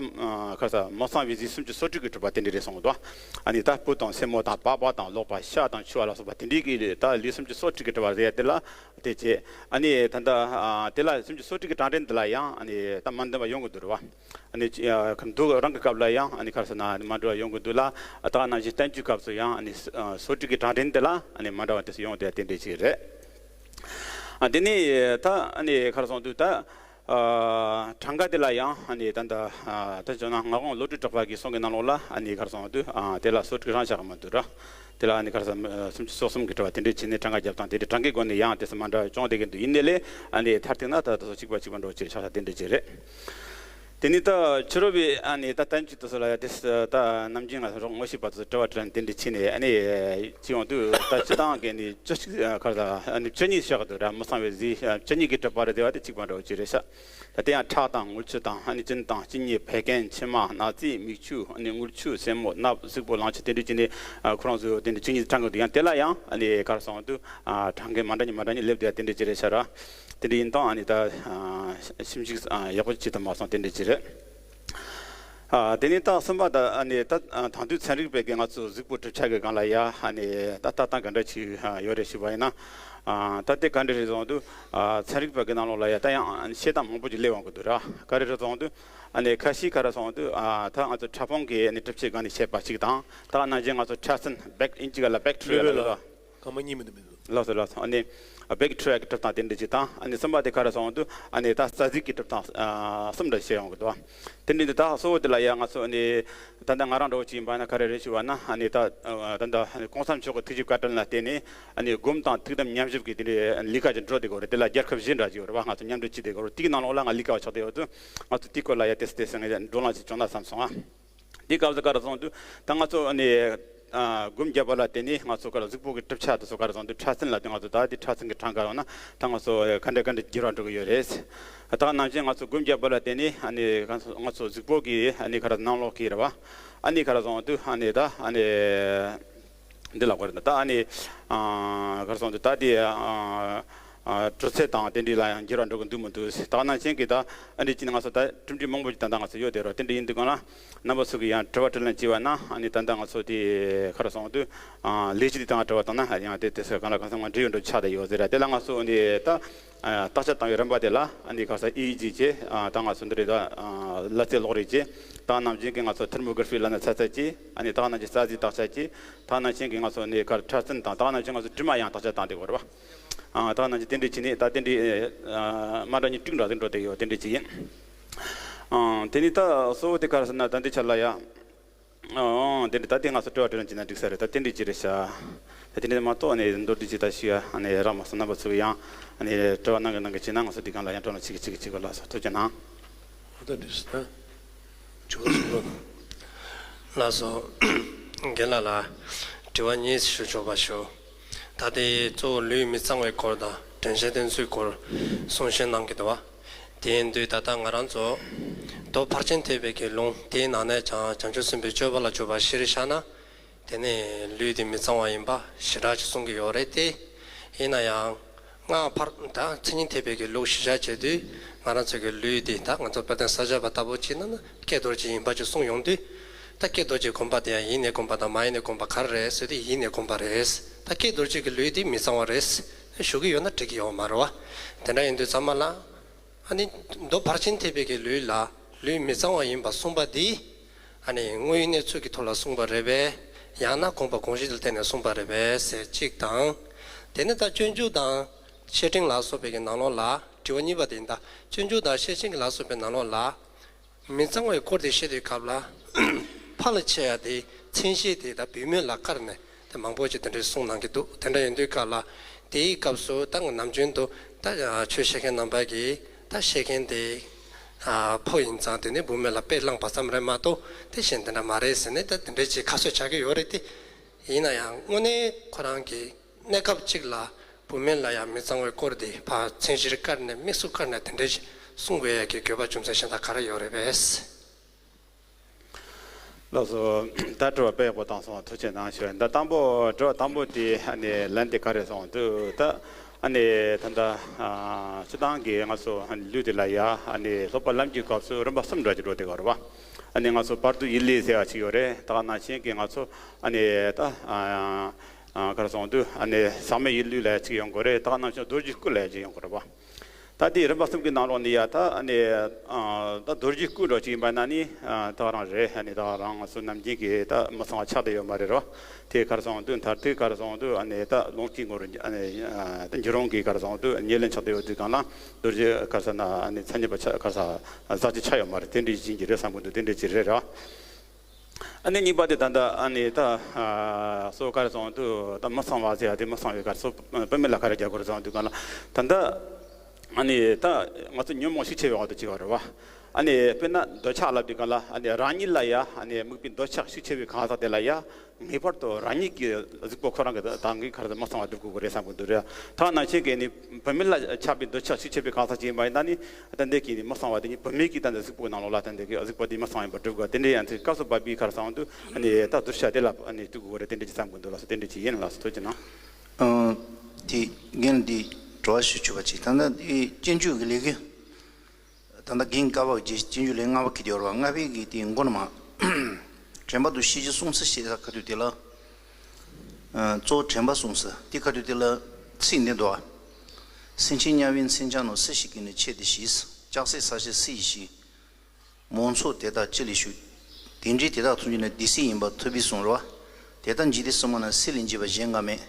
ག་རེ་ཟེར། མི་གཙང་བའི་ཟས་སུམ་ཅུ་སོ་དྲུག་གིས་གྲུབ་པ་དེ་འདྲ་རེད་གསུངས་འདུག་ཨ་ནི་ད་སྤུ་དང་སེན་མོ་དང་པགས་པ་དང་ལག་པ་ཤ་དང་མཆུ་བ་ལ་སོགས་པ་དེ་འདྲའི་གི་ད་ལུས་སུམ་ཅུ་སོ་དྲུག་གིས་གྲུབ་པ་རེད། དེ་ལ་དེ་བྱས། ཨ་ནི་ད་ལྟ། ཨ། དེ་ལ་སུམ་ཅུ་སོ་དྲུག་གི་གྲངས་འདྲེན་དེ་ལ་ཡང་ཨ་ནི་ད་མ་འདྲ་བ་ཡོང་གི་འདུག་རེད་བ། ཨ་ནི། ཨ། མདོ་རང་གི་སྐབས་ལ་ཡང་ཨ་ནི་ག་རེ་ཟེར་ན་མ་འདྲ་བ་ཡོང་གི་འདུག་ལ། ད་ག་ནང་བཞིན་བསྟན་བཅོས་སྐབས་སུ་ཡང་ཨ་ནི་སོ་དྲུག་གི་གྲངས་འདྲེན་དེ་ལ་ཨ་ནི་མ་འདྲ་བ་དེ་ཚོ་ཡོང་བསྡད་དེ་འདྲ་ཅིག་རེད། ཨ། དེ་ནས་ད་ཨ་ནི་ག་རེ་གསུངས་འདུག་ད། ཨ། གྲངས་ཀ་དེ་ལ་ཡང་ཨ་ནི་ད་ལྟ། ཨ། ད་བྱས་ན་ངག་དབང་བློ་གྲོས་གྲགས་པ་གི་གསུང་གི་ནང་ལོགས་ལ་ཨ་ནི་ག་རེ་གསུངས་འདུག་ཨ། དེ་ལ་སོ་དྲུག་རང་བཞག་གི་མི་འདུག་ར། དེ་ལ་ཨ་ནི་ག་རེ་ཟེར། སུམ་ཅུ་སོ་གསུམ་གྱིས་གྲུབ་པ་དེ་འདྲ་བྱས་ནས་གྲངས་ཀ་རྒྱབ་སྟངས་དེ་འདྲ་གྲངས་ཀའི་སྒོ་ནས་ཡང་དེ་ཚོ་མ་འདྲ་བ་བྱུང་བསྡད་ཀྱི་འདུག་ཡིན་ནའི་ལས་ཨ་ནི་མཐར་གཏུགས་ན་ད་དེ་ཚོ་གཅིག་པ་གཅིག་པ་འདྲ་བོ་ཅིག་ཆགས་ས་དེ་འདྲ་ཅིག་རེད། དེ་ནས་ད་ཕྱི་རོལ་པའི་ཨ་ནི་ད་བསྟན་བཅོས་དེ་ཚོ་ལ་ཡང་དེ་ད་ནམ་རྒྱུན་ང་ཚོ་རོགས་ངོ་ཤེས་པ་ཚོ་དྲི་བ་དྲིས་ལན་དེ་འདྲ་བྱས་ནས་ཨ་ནི་ཅི་ཡོང་དུས་ད་སྤྱིར་བཏང་གི་ནི་བཅུ་གཅིག་ག་རེ་ཟེར། ཨ་ནི་བཅུ་གཉིས་བཞག་གི་འདུག་ར། མི་གཙང་བའི་ཟས་བཅུ་གཉིས་ཀྱིས་གྲུབ་པ་རེད་ཟེར་བ་དེ་གཅིག་པ་འདྲ་བོ་ཅིག་རེད་ཤག་ད་དེ་ཡང་ཁྲག་དང་རྔུལ་ཆུ་དང་ཨ་ནི་གཅིན་དང་གཅིན་སྙི་བད་ཀན་མཆིལ་མ་སྣག་རྫས་མིག་ཆུ་ཨ་ནི་རྔུལ་ཆུ་སེན་མོ་སྣབས་གཟུགས་པོ་ལང་ཆུ་དེ་འདྲ་བྱས་ནས་ཨ་ཁོ་རང་ཚོ་དེ་འདྲ་བཅུ་གཉིས་གྲངས་ཀྱི་འདུག་ཡང་དེ་ལ་ཡང་ཨ་ནི་ག་རེ་གསུངས་འདུག་ཨ། གྲངས་ཀ་མ་འདྲ་གཉིས་མ་འདྲ་གཉིས་སླེབས་བསྡད་དེ་འདྲ་ཅིག་རེད་ཤག་ར། དེ་འདྲ་ཡིན་སྟངས་ཨ་ནི་ད་ཨ་ཞིབ་འཇུག་ཨ་ཡག་པོ་བྱེད་ཐུབ་མ་སོང་དེ་འདྲ་ཅིག་རེད། ཨ། དེ་ནས་ད་གསུམ་པ་ད་ཨ་ནི་ད་ཨ་དང་དུས་ཚན་རིག་པའི་གི་ང་ཚོ་གཟུགས་པོ་གྲུབ་ཆ་གི་སྒང་ལ་ཡ་ཨ་ནི་ད་ལྟ་སྟངས་ག་འདྲ་ཅིག་ཨ་ཡོད་རེད་ཞུས་པ་ཡིན་ན། ཨ། ད་དེ་ག་འདྲ་རེད་གསུངས་འདུག་ཨ། ཚན་རིག་པ་གི་ནང་ལོགས་ལ་ཡ་ད་ཡང་བཤད་སྟངས་མང་པོ་ཅིག་སླེབས་ཡོང་གི་འདུག་ར། ག་རེ་རེད་གསུངས་འདུག་ཨ་ནི་ཁ་ཤས་ག་རེ་གསུངས་འདུག་ཨ། ད་ང་ཚོ་ཕྲ་ཕུང་གི་ཨ་ནི་གྲུབ་ཆའི་སྒང་ནས་བཤད་པ་ཅིག་དང་། ད་ནང་བཞིན་ང་ཚོ་ཕྲ་སྲིན་བེག་ཨིན་ཇི་སྐད་ལ་བེག་ཊི་རི་ཡ་ལབ་ཡོད་ལ། ཚང་མ་གཉིས་མི་འདུག་མི་འདུག་ལགས་སོ་ལགས་སོ། ཨ་ནི་བེག་ཊི་རེག་གི་སྒྲུབ་སྟངས་དེ་འདྲ་ཅིག་དང་། ཨ་ནི་གསུམ་པ་དེ་ག་རེ་སོང་དུས། ཨ་ནི་ད་རྩ་རྫས་ཀྱི་སྒྲུབ་སྟངས་ཨ་གསུམ་འདྲ་བཤད་ཡོང་གི་འདུག་དེ་འདྲ་འདི་ད་གཙོ་བོ་དེ་ལ་ཡ་ང་ཚོ་ཨ་ནི་ད་ལྟ་ང་རང་འདྲ་བོ་ཅིག་ཡིན་པ་ན་ག་རེ་རེད་ཞུ་བ་ན། ཨ་ནི་ད་ད་ལྟ་གོང་ས་མཆོག་གི་ཐུགས་རྗེ་བཀའ་དྲིན་ལ་བརྟེན་ནས། ཨ་ནི་སྒོམ་དང་ཐུགས་དམ་མཉམ་གཞག་གི་དེ་འདྲའི་ལས་ཀ་ཅིག་འགྲོ་བསྡད་ཀྱི་ཡོད་རེད། དེ་ལ་རྒྱལ་ཁབ་བཞི་འདྲ་ཅིག་ཡོད་རེད་པ། ང་ཚོ་མཉམ་འབྲེལ་བྱས་བསྡད་ཀྱི་ཡོད་རེད། དེའི་ནང་ལོགས་ལ་ང་ལས་ཀ་བ་ཆགས་བསྡད་ཡོད་དུས། ང་ཚོ་དེའི་སྐོར་ལ་ཡ་ཏོག་ཙམ་ཏོག་ཙམ་ངས་བགྲོ་གླེང་ཅིག་བྱུང་ན་བསམ་སོང་ཨ། དེ་སྐབས་སུ་ག་རེ་སོང་དུས། ད་ང་ཚོ་ཨ་ནི་ཨ་སྒོམ་རྒྱབ་པ་ལ་བརྟེན་ནས་ང་ཚོ་ག་རེ་གཟུགས་པོ་གི་གྲུབ་ཆ་དེ་ཚོ་ག་རེ་སོང་དུས་འཕྲལ་སེལ་ལ་དེ་ང་ཚོ་ད་དེ་འཕྲལ་སེལ་གྱི་གྲངས་ཀ་ཡོང་ན་ད་ང་ཚོ་ག་འདྲ་ག་འདྲ་འགྱུར་བ་འགྲོ་གི་ཡོད་རེད། ད་ག་ནང་བཞིན་ང་ཚོ་སྒོམ་རྒྱབ་པ་ལ་བརྟེན་ནས་ཨ་ནི་ང་ཚོ་ང་ཚོ་གཟུགས་པོ་གི་ཨ་ནི་ག་རེ་ནང་ལོགས་ཀྱི་རེད་བ། ཨ་ནི་ག་རེ་སོང་དུས་ཨ་ནི་ད་ཨ་ནི། འདི་ལ་གོ་རེད། ད་ཨ་ནི་ཨ་ག་རེ་སོང་དུས་ད་དེ་ཨ་ཨ་དྲོད་ཚད་དང་དེ་འདྲ་ལ་ཡང་འགྱུར་བ་འགྲོ་གི་འདུག་མི་འདུག་ད་ག་ནང་བཞིན་གྱི་ད་ཨ་ནི་ཅི་ནས་ང་ཚོ་ད་གྲུབ་འབྲས་མང་པོ་ཅིག་ད་ལྟ་ང་ཚོ་ཡོད་དེ་རོ། དེ་འདྲ་ཡིན་དུས་གང་ལ་རྣམ་པ་ཚོ་གིས་ཡང་དྲི་བ་དྲིས་ལན་བྱས་པ་ན། ཨ་ནི་ད་ལྟ་ང་ཚོ་དེ་ག་རེ་སོང་དུས་ཨ་ལས་གཞི་དེ་དང་དྲི་བ་བཏང་ན་ཡང་དེ་དེ་ཚོ་གང་ལ་གང་འཚམ་ང་འབྲེལ་ཡོད་འགྲོ་ཆགས་བསྡད་ཡོད་ཟེར་ར། དེ་ལ་ང་ཚོ་ཨ་ནི་ད་ཨ་བརྟག་དཔྱད་བཏང་བའི་རིམ་པ་དེ་ལ་ཨ་ནི་ག་རེ་ཟེར་ཨི་ཨི་ཇི་བྱས། ཨ་ད་ང་ཚོ་འདི་རེད། ད་ཨ་གླ་རྩའི་གློག་རེད་བྱས། ད་ག་ནང་བཞིན་གྱི་ང་ཚོ་ཐེར་མོ་གྷི་ར་ཕི་ལབ་ན་ཚ་ཚད་བྱས། ཨ་ནི་ད་ག་ནང་བཞིན་རྩ་རྫས་བརྟག་དཔྱད་བྱས། ད་ག་ནང་བཞིན་གྱི་ང་ཚོ་ནི་ག་རེ་འཕྲལ་སེལ་དང་། ད་ག་ནང་བཞིན་ང་ཚོ་དྲི་མ་ཡང་བརྟག་དཔྱད་བཏང་བསྡད་ཀྱི་ཡོད་རེད་བ། ཨ་ད་ག་ནང་བཞིན་དེ་འདྲ་བྱས་ནས་ད་དེ་འདྲའི་ཨ་མ་འདྲ་གཉིས་དྲུག་འདྲ་ཟིག་འགྲོ་བསྡད་ཡོད། དེ་འདྲ་ཅིག་ཡིན། ཨ་དེ་ནས་ད་གཙོ་བོ་དེ་ག་རེ་ཟེར་ན་ད་འདི་ཆ་ལ་ཡ། ཨ་དེ་འདྲ་ད་དེ་ང་ཚོ་དྲི་བ་དྲིས་ལན་བྱས་ན་འགྲིག་ས་རེད། ད་དེ་འདྲ་ཅིག་རེད་ཤག་ད་དེ་འདྲ་མ་གཏོགས་ནས་མདོར་བསྡུས་ཅིག་ད་ཞུ་ཡ་ཨ་ནི་རག་མ་སོང་། རྣམ་པ་ཚོ་ཡང་ཨ་ནི་དྲི་བ་གནང་གི་གནང་གི་བྱས་ན་ང་ཚོ་འདི་སྒང་ལ་ཡང་བགྲོ་གླེང་བྱེད་ཀྱི་བྱེད་ཀྱི་བྱེད་དགོས། ལགས་སོ། ཐུགས་རྗེ་གནང་། ད་འདི་ད་ཇོ་སུ་རོ་ལགས་སོ། རྒན་ལགས་ལ་དྲི་བ་གཉིས་ཞུ་ཆོག་པ་ཞུ། ད་ལྟའི་གཙོ་བོ་ལུས་མི་གཙང་བའི་སྐོར་དང་དྲན་ཤེས་བསྟེན་ཚུལ་སྐོར་གསུང་བཤད་གནང་གི་འདུག་བ། དེ་ཡིན་དུས་ད་ལྟ་ང་རང་ཚོ་མདོ་ཕར་ཕྱིན་ཐེག་པའི་གི་ལུང་དེའི་ནང་ནས་ཀྱང་བྱང་ཆུབ་སེམས་དཔའི་སྤྱོད་པ་ལ་འཇུག་པ་བཞིར་བཞག་ན། དེ་ནས་ལུས་དེ་མི་གཙང་བ་ཡིན་པ་ཞེ་དྲག་ཅིག་གསུང་གི་ཡོད་རེད་དེ། ཡིན་ན་ཡང་། སྔགས་ཕར་ད་མཚན་ཉིད་ཐེག་པའི་གི་ལུགས་གཞི་བཞག་བྱས་དུས་ང་རང་ཚོ་གི་ལུས་འདི་ད་ང་ཚོ་དཔལ་ལྡན་ས་སྐྱ་པ་ལྟ་བུ་བྱས་ན་ན་སྐྱེ་རྡོ་རྗེ་ཡིན་པ་ཅིག་གསུངས་ཡོང་དུས། ད་སྐྱེ་རྡོ་རྗེ་སྒོམ་པ་དེ་ཡང་ཡིན་ནས་སྒོམ་པ་དང་མ་ཡིན་ནས་སྒོམ་པ་ག་རེ་རེད་ཟེར་དུས་ཡིན་ནས་སྒོམ་པ་རེད། ད་སྐྱེ་རྡོ་རྗེ་གི་ལུས་འདི་མི་གཙང་བ་རེད་ཞུ་གི་ཡོད་ན་འགྲིག་གི་ཡོད་མ་རེད་བ། དེ་འདྲ་ཡིན་དུས་ཚང་མ་ལ་ཨ་ནི་མདོ་ཕར་ཕྱིན་ཐེག་པའི་གི་ལུས་ལ་ལུས་མི་གཙང་བ་ཡིན་པ་གསུངས་པ་འདི། ཨ་ནི་དངོས་ཡོད་གནས་ཚུལ་གྱི་ཐོག་ལ་གསུངས་པ་རེད་པས། ཡང་ན་དགོངས་པ་དགོངས་གཞི་དེ་ལ་བརྟེན་ནས་གསུངས་པ་རེད་པས་ཟེར་གཅིག་དང་། དེ་ནས་ད་སྤྱོད་འཇུག་དང་བཤེས་སྤྲིང་ལ་སོགས་པའི་གི་ནང་ལོགས་ལ་དྲི་བ་གཉིས་པ་དེ་ཡིན། ད་སྤྱོད་འཇུག་དང་བཤེས་སྤྲིང་ལ་སོགས་པའི་ནང་ལོགས་ལ་མི་གཙང་བའི་སྐོར་དེ་བཤད་དུས་སྐབས་ལ་ཕལ་ཆེ་བ་དེ་མཚན་གཞི་དེ་ད་བུད་མེད་ལ་བཀར་ནས་དེ་མང་པོ་ཅིག་དེ་འདྲའི་གསུངས་གནང་གི་འདུག་དེ་འདྲ་ཡིན་དུས་སྐབས་ལ་དེའི་སྐབས་སུ་ད་ནམ་རྒྱུན་དུ་ད་ཆོས་བཤད་མཁན་རྣམ་པ་གིས་ད་བཤད་མཁན་དེ། ཨ་ཕོ་ཡིན་ཙང་དེ་ནི་བུད་མེད་ལ་དཔེ་བླངས་པ་ཙམ་རེད་མ་གཏོགས་དེ་གཞན་དེ་འདྲ་མ་རེད་ཟེར་ནས་ད་དེ་འདྲའི་ཅིག་ཁ་གསོ་བྱ་གི་ཡོད་རེད་དེ། ཡིན་ན་ཡང་དངོས་གནས་ཁོ་རང་གི་གནས་སྐབས་གཅིག་ལ་བུད་མེད་ལ་ཡང་མི་གཙང་བའི་སྐོར་དེ་ཕར་མཚན་གཞིར་བཀར་ནས་དམིགས་སུ་བཀར་ནས་དེ་འདྲའི་ཅིག་གསུང་དགོས་ཡ་གི་དགོས་པ་རྒྱུ་མཚན་གཞན་དག་ག་རེ་ཡོད་རེད་པས། ལགས་སོ། ད་དྲི་བ་དཔེ་ཡག་པོ་བཏང་སོང་། ཐུགས་རྗེ་གནང་ཞུ། ད་དང་པོ་དྲི་བ་དང་པོ་དེ་ཨ་ནི་ལན་དེ་ག་རེ་སོང་དུས་ད་ཨ་ནི་ད་ལྟ་ཨ་སྤྱིར་བཏང་གི་ང་ཚོ་ལུས་དེ་ལ་ཡ་ཨ་ནི་སློབ་པ་ལམ་གྱི་སྐབས་སུ་རིམ་པ་གསུམ་འདྲ་ཅིག་འགྲོ་བསྡད་ཀྱི་ཡོད་རེད་བ། ཨ་ནི་ང་ཚོ་བར་དུ་ཡིད་ལས་ཟེར་བ་ཅིག་ཡོད་རེད། ད་ག་ནང་བཞིན་གྱི་ང་ཚོ་ཨ་ནི་ད་ཨ་ག་རེ་སོང་དུས་ཨ་ནི་ཟག་མེད་ཡིད་ལུས་ལབ་ཡ་ཅིག་ཡོང་གི་རེད། ད་ག་ནང་བཞིན་རྡོ་རྗེའི་སྐུ་ལབ་ཡ་ཅིག་ཡོང་གི་རེད་བ། ད་དེའི་རིམ་པ་གསུམ་གྱི་ནང་ལོགས་ནས་ཡ་ད་ཨ་ནི་ཨ་ད་རྡོ་རྗེའི་སྐུ་འདྲ་ཅིག་ཡིན་པ་ན་ནི་ཨ་ད་ག་རང་རེད། ཨ་ནི་ད་ག་རང་ང་ཚོ་ནམ་རྒྱུན་གྱི་ད་མི་གཙང་བ་ཆགས་བསྡད་ཡོད་མ་རེད་རོ། དེ་ག་རེ་སོང་དུས་མཐར་ཐུག་ག་རེ་སོང་དུས་ཨ་ནི་ད་ལོངས་སྐུའི་ངོ་བོར་ཨ་ནི་ཨ་ད་འགྱུར་རུང་གི་ག་རེ་སོང་དུས་ཉེར་ལེན་ཆགས་བསྡད་ཡོད་དུས་གང་ལ་རྡོ་རྗེ་ག་རེ་ཟེར་ན་ཨ་ནི་མཚན་ཉིད་པ་ཆགས་ག་རེ་ཟེར་ཟག་བཅས་ཆགས་ཡོད་མ་རེད། དེ་འདྲའི་ཡིན་གྱི་རེད་བསམ་གྱི་འདུག་དེ་འདྲའི་ཅིག་རེད་ར། ཨ་ནི་གཉིས་པ་དེ་ད་ལྟ་ཨ་ནི་ད་ཨ་སོ་ག་རེ་སོང་དུས་ད་མི་གཙང་བ་ཟེར་ཡ་དེ་མི་གཙང་བའི་ག་རེ་སོ་བུད་མེད་ལ་ག་རེ་རྒྱག་དགོས་རེད་བསམ་དུས་གང་ལ་ད་ལྟ་ཨ་ནི་ད་ང་ཚོ་ཉོན་མོངས་ཤུགས་ཆེ་བའི་འོག་ཏུ་སྐྱེ་བ་རེད་བ། ཨ་ནི་དཔེར་ན་འདོད་ཆགས་ལབ་དུས་གང་ལ་ཨ་ནི་རང་ཉིད་ལ་ཡ་ཨ་ནི་དམིགས་པའི་འདོད་ཆགས་ཤུགས་ཆེ་བའི་གང་ཟག་དེ་ལ་ཡ་ངེས་པར་དུ་རང་ཉིད་ཀྱི་གཟུགས་པོ་ཁོ་རང་གི་ད་གིན་ག་རེ་ཟེར་མི་གཙང་བ་སྒྲུབ་དགོས་ཀྱི་རེད་བསམ་གྱི་འདུག་རེད། ད་ནང་བཞིན་གྱི་ནི་བུད་མེད་ལ་ཆགས་པའི་འདོད་ཆགས་ཤུགས་ཆེ་བའི་གང་ཟག་ཅིག་ཡིན་པ་ཡིན་ན་ནི་ད་འདི་གི་ནི་མི་གཙང་བ་དེ་ནི་བུད་མེད་ཀྱི་ད་འདི་གཟུགས་པོའི་ནང་ལོགས་ལ་ད་འདི་གི་གཟུགས་པོ་དེ་མི་གཙང་ཡིན་པ་སྒྲུབ་དགོས། དེ་འདྲའི་ཡང་ཚིག་སྐབས་སུ་བབ་པའི་ག་རེ་ཟེར་དུས་ཨ་ནི་ད་གདུལ་བྱ་དེ་ལ་ཨ་ནི་ལྟོས་དགོས་རེད། དེ་འདྲ་ཅིག་བསམ་གྱི་འདུག་ལགས་སོ། དེ་འདྲ་ཅིག་ཡིན་ལགས་སོ། ཐུགས་རྗེ་གནང་། ཨ་དེ་རྒན་འདི་དྲི་བ་ཞུ་ཆོག་པ་ཅིག་ད་ལྟ་དེ་སྤྱོད་འཇུག་གི་ལས་ཀ་ད་ལྟ་རྒན་བཀའ་བབས་ཀྱི་སྤྱོད་འཇུག་ལས་ལྔ་པ་ཁེ་དེ་ཡོད་རེད་བ། ལྔ་པའི་གི་དེ་མགོ་ནས་མར། དྲན་པ་དང་ཤེས་བྱའི་སྲུང་ས་ཞེས་ཁ་ཐུག་དེ་ལ། ཨ་གཙོ་བོ་དྲན་པ་སྲུང་ས་དེ་ཁ་ཐུག་དེ་ལ་ཚིག་འདི་འདུག་བ། སེམས་ཅན་དམྱལ་བའི་མཚོན་ཆ་རྣམས། སུ་ཞིག་གིས་ནི་ཆེད་དུ་བྱས། ལྕགས་སྲེག་ས་གཞི་སུ་ཡིས་བྱས། མང་ཚོགས་དེ་དག་ཅི་ལས་བྱུང་། དེ་འདྲའི་དེ་དག་ཐམས་ཅད་ནི་སྡིག་སྲིན་ཡིན་པར་ཐུབ་པས་གསུངས་རེད་བ། དེ་ལྟར་འཇིག་རྟེན་ཕྱི་མ་ན་སྲིད་ལས་འཇིགས་པ་གཞན་འགའ་མེད།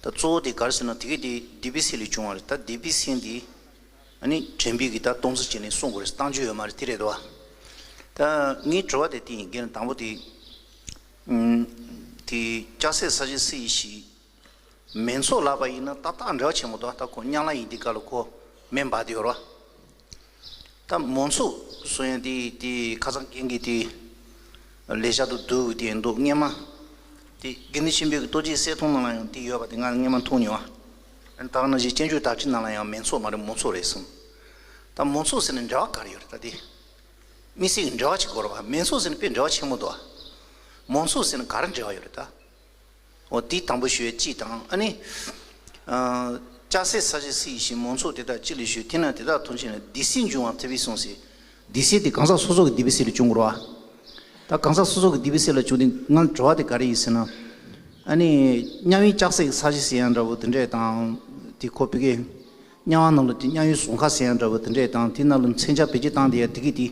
ད་གཙོ་བོ་དེ་ག་རེ་ཟེར་ན་དེ་གི་དེ་སྡིག་པའི་སེལ་ལས་བྱུང་བ་རེད། ད་སྡིག་པའི་སེལ་འདི་ཨ་ནི་དྲན་པའི་གི་ད་སྟོང་ཟད་བྱས་ནས་སྲུང་དགོས་རེད། བཏང་རྒྱུ་ཡོད་མ་རེད། དེ་རེད་དོ། ད་ངའི་དྲི་བ་དེ་དེ་ཡིན་གྱི་ན། དང་པོ་དེ་ཨུམ། དེ་ལྕགས་སྲེག་ས་གཞི་སྲེག་ཡེ་ཞིག་མེ་ཚོགས་ལབ་པ་ཡིན་ན་ཏག་ཏག་འབྲེལ་བ་ཆེན་པོ་འདུག་ད་ཁོ་ཉམས་ལེན་ཡིན་དུས་སྐབས་ལ་ཁོ་མེ་འབར་དུ་ཡོད་རོ། ད་མོ་ཚོགས་སུ་ཡང་དེ་དེ་ཁ་སང་རྒན་གྱིས་དེ་ལས་བྱ་དུ་བསྡུ་དེ་འདུག་སྔན་མ་དེ་དགེ་འདུན་ཆོས་འཕེལ་གྱི་ལྟོ་འགྱེད་གསེར་ཐུང་ནང་ལ་ཡང་དེ་ཡོད་པ་དེ་ང་སྔན་མ་མཐོང་མྱོང་། ཨ་ནི་ད་ག་ནང་བཞིན་སྤྱོད་འཇུག་དར་ཁྲིད་ནང་ལ་ཡང་མེ་ཚོགས་མ་རེད་མོ་ཚོགས་རེད་གསུངས། ད་མོ་ཚོགས་ཟེར་ན་འབྲེལ་བ་ག་རེ་ཡོད་རེད། ད་དེ་དམིགས་བསལ་གྱི་འབྲེལ་བ་ཅིག་དགོས་རེད་བ། མེ་ཚོགས་ཟེར་ན་དཔེ་འབྲེལ་བ་ཆེན་པོ་འདུག་བ། མོ་ཚོགས་ཟེར་ན་ག་རེ་འབྲེལ་བ་ཡོད་རེད་ད། འོ་དེ་དང་པོ་ཞུ་ཡས་གཅིག་དང་། ཨ་ནི། ཨ། ལྕགས་སྲེག་ས་གཞི་སྲེག་ཡེ་ཞིག་མོ་ཚོགས་དེ་དག་གཅིག་ལ་ཞུ། དེ་ན་དེ་དག་མཐོང་ཆེན་ལ་སྡིག་སེལ་འབྱུང་བ་ཐེབས་པས་གསུངས་ཟེར། སྡིག་སེལ་དེ་གང་ཟག་སོ་སོ་གི་སྡིག་པའི་སེལ་ལས་བྱུང་དགོས་རེད་བ། ད་གང་ཟག་སོ་སོ་གི་སྡིག་པའི་སེལ་ལ་བྱུང་དུས་ང་དྲི་བ་དེ་ག་རེ་ཡིན་ཟེར་ན། ཨ་ནི། མཉམ་ཡུལ་ལྕགས་སྲེག་ས་གཞི་ཟེར་ཡ་འདྲ་བོ་དེ་འདྲས་དང་། དེ་ཁོ་བི་གའི་མཉམ་བ་ནང་ལ་དེ་མཉམ་ཡུལ་ཟུངས་ཁ་ཟེར་ཡ་འདྲ་བོ་དེ་འདྲས་དང་། དེ་ནང་ལ་མཚོན་ཆ་བེད་སྤྱོད་བཏང་དེ་ཡ་དེ་གི་དེ་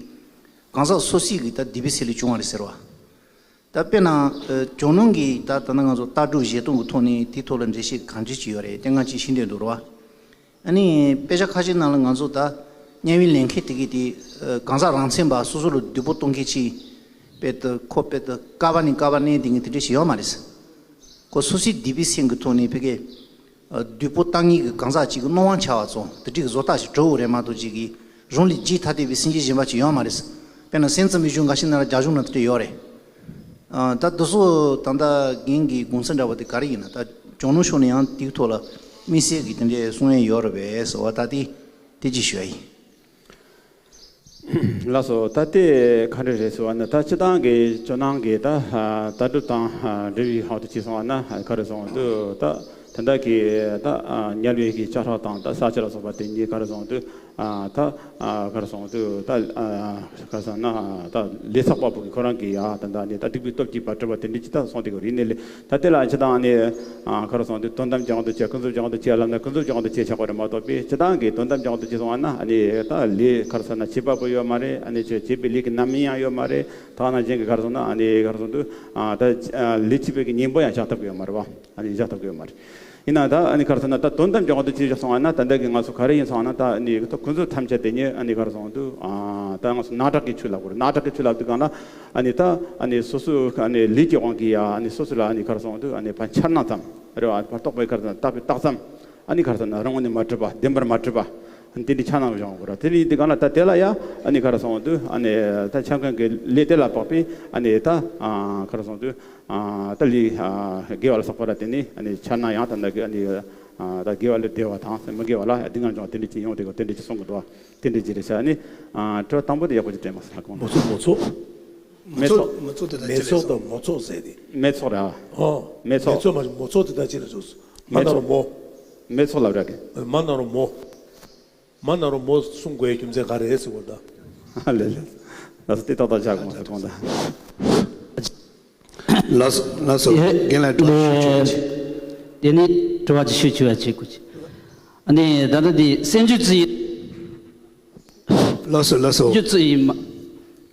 གང་ཟག་སོ་སོ་གི་ད་སྡིག་པའི་སེལ་ལས་བྱུང་བ་རེད་ཟེར་བ། ད་དཔེར་ན། ཨ། ཇོ་ནང་གི་ད་ད་ནང་ང་ཚོ་ལྟ་གྲུབ་བཞེད་སྟངས་ཀྱི་ཐོག་ནས་དེའི་ཐོག་ལ་འགྲེལ་བཤད་གང་ཅི་ཅིག་ཡོད་རེད། དེ་ང་ཅིག་ཤེས་འདོད་འདུག་རེད་བ། ཨ་ནི་དཔེ་ཆ་ཁ་ཤས་ནང་ལ་ང་ཚོ་ད་མཉམ་ཡུལ་ལེན་མཁན་དེ་གི་དེ། ཨ། གང་ཟག་རང་མཚན་པ་སོ་སོ་ལ་བདུད་པོ་གཏོང་མཁན་ཅིག་དཔེ་ད་ཁོ་དཔེ་ད་ཀ་བ་ནས་ཀ་བ་ནས་དེ་ངས་དེ་འདྲ་ཞིག་ཡོད་མ་རེད། ཁོ་སོ་སོའི་སྡིག་པའི་སེམས་ཀྱི་ཐོག་ནས་ཕ་གི། ཨ། བདུད་པོ་བཏང་མཁན་གྱི་གང་ཟག་ཅིག་གི་སྣང་བ་འཆར་བ་ཚོ་དེ་འདྲའི་བཟོ་ལྟ་ཞིག་གྲུབ་ཡོད་རེད་མ་གཏོགས། ཅིག་གིས་རང་ལས་རྒྱུད་ཐ་དད་པའི་སེམས་ཅན་གཞན་པ་ཅིག་ཡོད་མ་རེད། དཔེར་ན་སེམས་ཙམ་པའི་གཞུང་འགའ་ཤས་ནང་ལ་རྒྱ་གཞུང་ནང་དེ་འདྲ་ཡོད་རེད། ཨ། ད་དེ་ཚོ་ད་ལྟ་རྒན་གྱི་དགོངས་ཚུལ་འདྲ་བ་དེ་ག་རེ་ཡིན་ན། ད་ཇོ་ནང་ཕྱོགས་ནས་ཡང་དེའི་ཐོག་ལ་དམིགས་བསལ་གྱི་དེ་འདྲའི་གསུང་ཡས་ཡོད་རེད་པས་ཟེར་བ། ད་དེ་དེ་ཅིག་ཞུ་ཡ་ཡིན། ལགས་སོ། ད་ལྟའི་ག་འདྲ་རེད་ཟེར་བ་ན། ད་སྤྱིར་བཏང་གི་ཇོ་ནང་གི་ད་ལྟ་གྲུབ་དང་འབྲེལ་བའི་ཧོག་ཏུ་ཅིག་སོང་བ་ན། ག་རེ་སོང་དུས་ད་དེ་འདྲ་གི་ད་དམྱལ་བའི་གི་ལྕགས་ཧྲག་དང་ད་ས་ཆ་ལ་སོགས་པ་དེ་གཉིས་ག་རེ་སོང་དུས་ད་ག་རེ་སོང་དུས་ད་ག་རེ་སོང་ན་ད་ལས་ཚོགས་པ་པོ་གི་ཁོ་རང་གི་ཡ་ད་ད་ནི་ད་སྡིག་པའི་སྟོབས་ཀྱིས་བ་གྲུབ་པ་དེ་འདྲ་ཅིག་ད་སོང་དེ་གི་རིག་གནས་ལས། ད་དེ་ལ་ཅི་དང་ནི། ཨ། ག་རེ་སོང་དུས་དོན་དམ་བྱང་དུ་བྱས། ཀུན་རྫོབ་བྱང་དུ་བྱས་ལབ་ན་ཀུན་རྫོབ་བྱང་དུ་བྱས་ཆགས་པ་རེད་མ་གཏོགས་པའི་སྤྱིར་བཏང་གི་དོན་དམ་བྱང་དུ་བྱས་སོང་བ་ན། ཨ་ནི་ད་ལས་ག་རེ་ཟེར་ན་བྱེད་པ་པོ་ཡོད་མ་རེད། ཨ་ནི་བྱེད་བྱེད་པའི་ལས་ཀྱི་རྣམ་སྨིན་ཡང་ཡོད་མ་རེད། ད་ནང་བཞིན་གྱི་ག་རེ་ཟེར་ན། ཨ་ནི་ག་རེ་ཟེར་དུས། ཨ། ད་ལས་བྱེད་པའི་གི་གཉེན་པོ་ཡང་བཞག་ཐུབ་ཀྱི་ཡོད་མ་རེད་བ། ཨ་ནི་བཞག་ཐུབ་ཀྱི་ཡོད་མ་རེད། ཡིན་ན་ད་ཨ་ནི་ག་རེ་ཟེར་ན་ད་དོན་དམ་བྱང་དུ་བྱས་སོང་བ་ན། ད་འདི་གི་ང་ཚོ་ག་རེ་ཡིན་སོང་བ་ན། ད་ཨ་ནི་ད་ཀུན་རྫོབ་ཐམས་ཅད་དེ་ཉིད་ཨ་ནི་ག་རེ་ཟེར་དུས། ཨ། ད་ང་ཚོ་སྣང་གྲགས་ཀྱི་ཆོས་ལབ་དགོས་རེད། སྣང་གྲགས་ཀྱི་ཆོས་ལབ་དུས་གང་ལ། ཨ་ནི་ད་ཨ་ནི་སོ་སོ་ཨ་ནི་ལས་ཀྱི་དབང་གིས་ཡ། ཨ་ནི་སོ་སོ་ལ་ཨ་ནི་ག་རེ་ཟེར་དུས། ཨ་ནི་ཕར་འཆར་སྣང་ཙམ་རེད་བ། ཕར་རྟོག་པའི་ག་རེ་ཟེར་ན་བཏགས་པའི་རྟགས་ཙམ། ཨ་ནི་ག་རེ་ཟེར་ན་རང་ངོས་ནས་མ་གྲུབ་པ། བདེན་པར་མ་གྲུབ་པ། ཨ་ནི་དེ་འདྲའི་འཆར་སྣང་བྱུང་དགོས་རེད། དེ་འདྲའི་དུས་གང་ལ་ད་དེ་ལ་ཡ་ཨ་ནི་ག་རེ་ཟེར་དུས། ཨ་ནི་ད་འཆར་མཁན་གྱི་ལས་དེ་ལ་དཔག་པའི་ཨ་ནི་ད་ག་རེ་ཟེར་དུས། ད་ལས་དགེ་བ་ལ་སོགས་པ་ལ་བརྟེན་ནས་ཨ་ནི་འཆར་སྣང་ཡང་དག་འདི་གི་ཨ་ནི་ད་དགེ་བ་ལས་བདེ་བ་དང་མི་དགེ་བ་ལ་སྡུག་བསྔལ་འབྱུང་བ་དེ་འདྲ་ཅིག་ཡོང་དེ་ག་དེ་འདྲ་ཅིག་གསུང་གི་འདུག་བ། དེ་འདྲ་ཅིག་རེད་ཤག་ཨ་ནི་དྲི་བ་དང་པོ་དེ་ཡག་པོ་ཅིག་དྲན་མ་སོང་ལ་གོང་དུ། མོ་ཚོགས་མོ་ཚོགས། མེ་ཚོགས། མེ་ཚོགས་དེ་ད་མེ་ཅི་ཚོགས་རེད་དང་མོ་ཚོགས་ཟེར་ཏེ། མེ་ཚོགས་རེད་ཨ། ཨོ། མེ་ཚོགས། མེ་ཚོགས་མ་རེད། མོ་ཚོགས་དེ་ད་ཅི་རེད་ཟེར། མ་མེ་ན་རོ་ཚོགས། མོ། མེ་ཚོགས་ལབ་ར་གི། མ་ན་རོ་མོ། མ་ན་རོ་མོ་གསུང་དགོས་རྒྱུ་མཚན་ག་རེ་ཟེར་བ་ད། ལེ་ལེ། ལགས་སོ། དེ་ཏག་ཏག་ཆགས་གོང་ཟེར་གོང་ད། ལགས་སོ། ལགས་སོ། རྒན་ལགས་དྲི་བ་ཞུ་ཆོག་ཅིག་དེ་ནས་དྲི་བ་ཅིག་ཞུ་ཆོག་ཡ་བྱེད་དགོས་ཅིག་ཨ་ནི་ད་ལྟ་འདི་སེམས་རྒྱུད་རྩི་ཡི། ལགས་སོ། ལགས་སོ། སེམས་རྒྱུད་རྩི་ཡི་མ།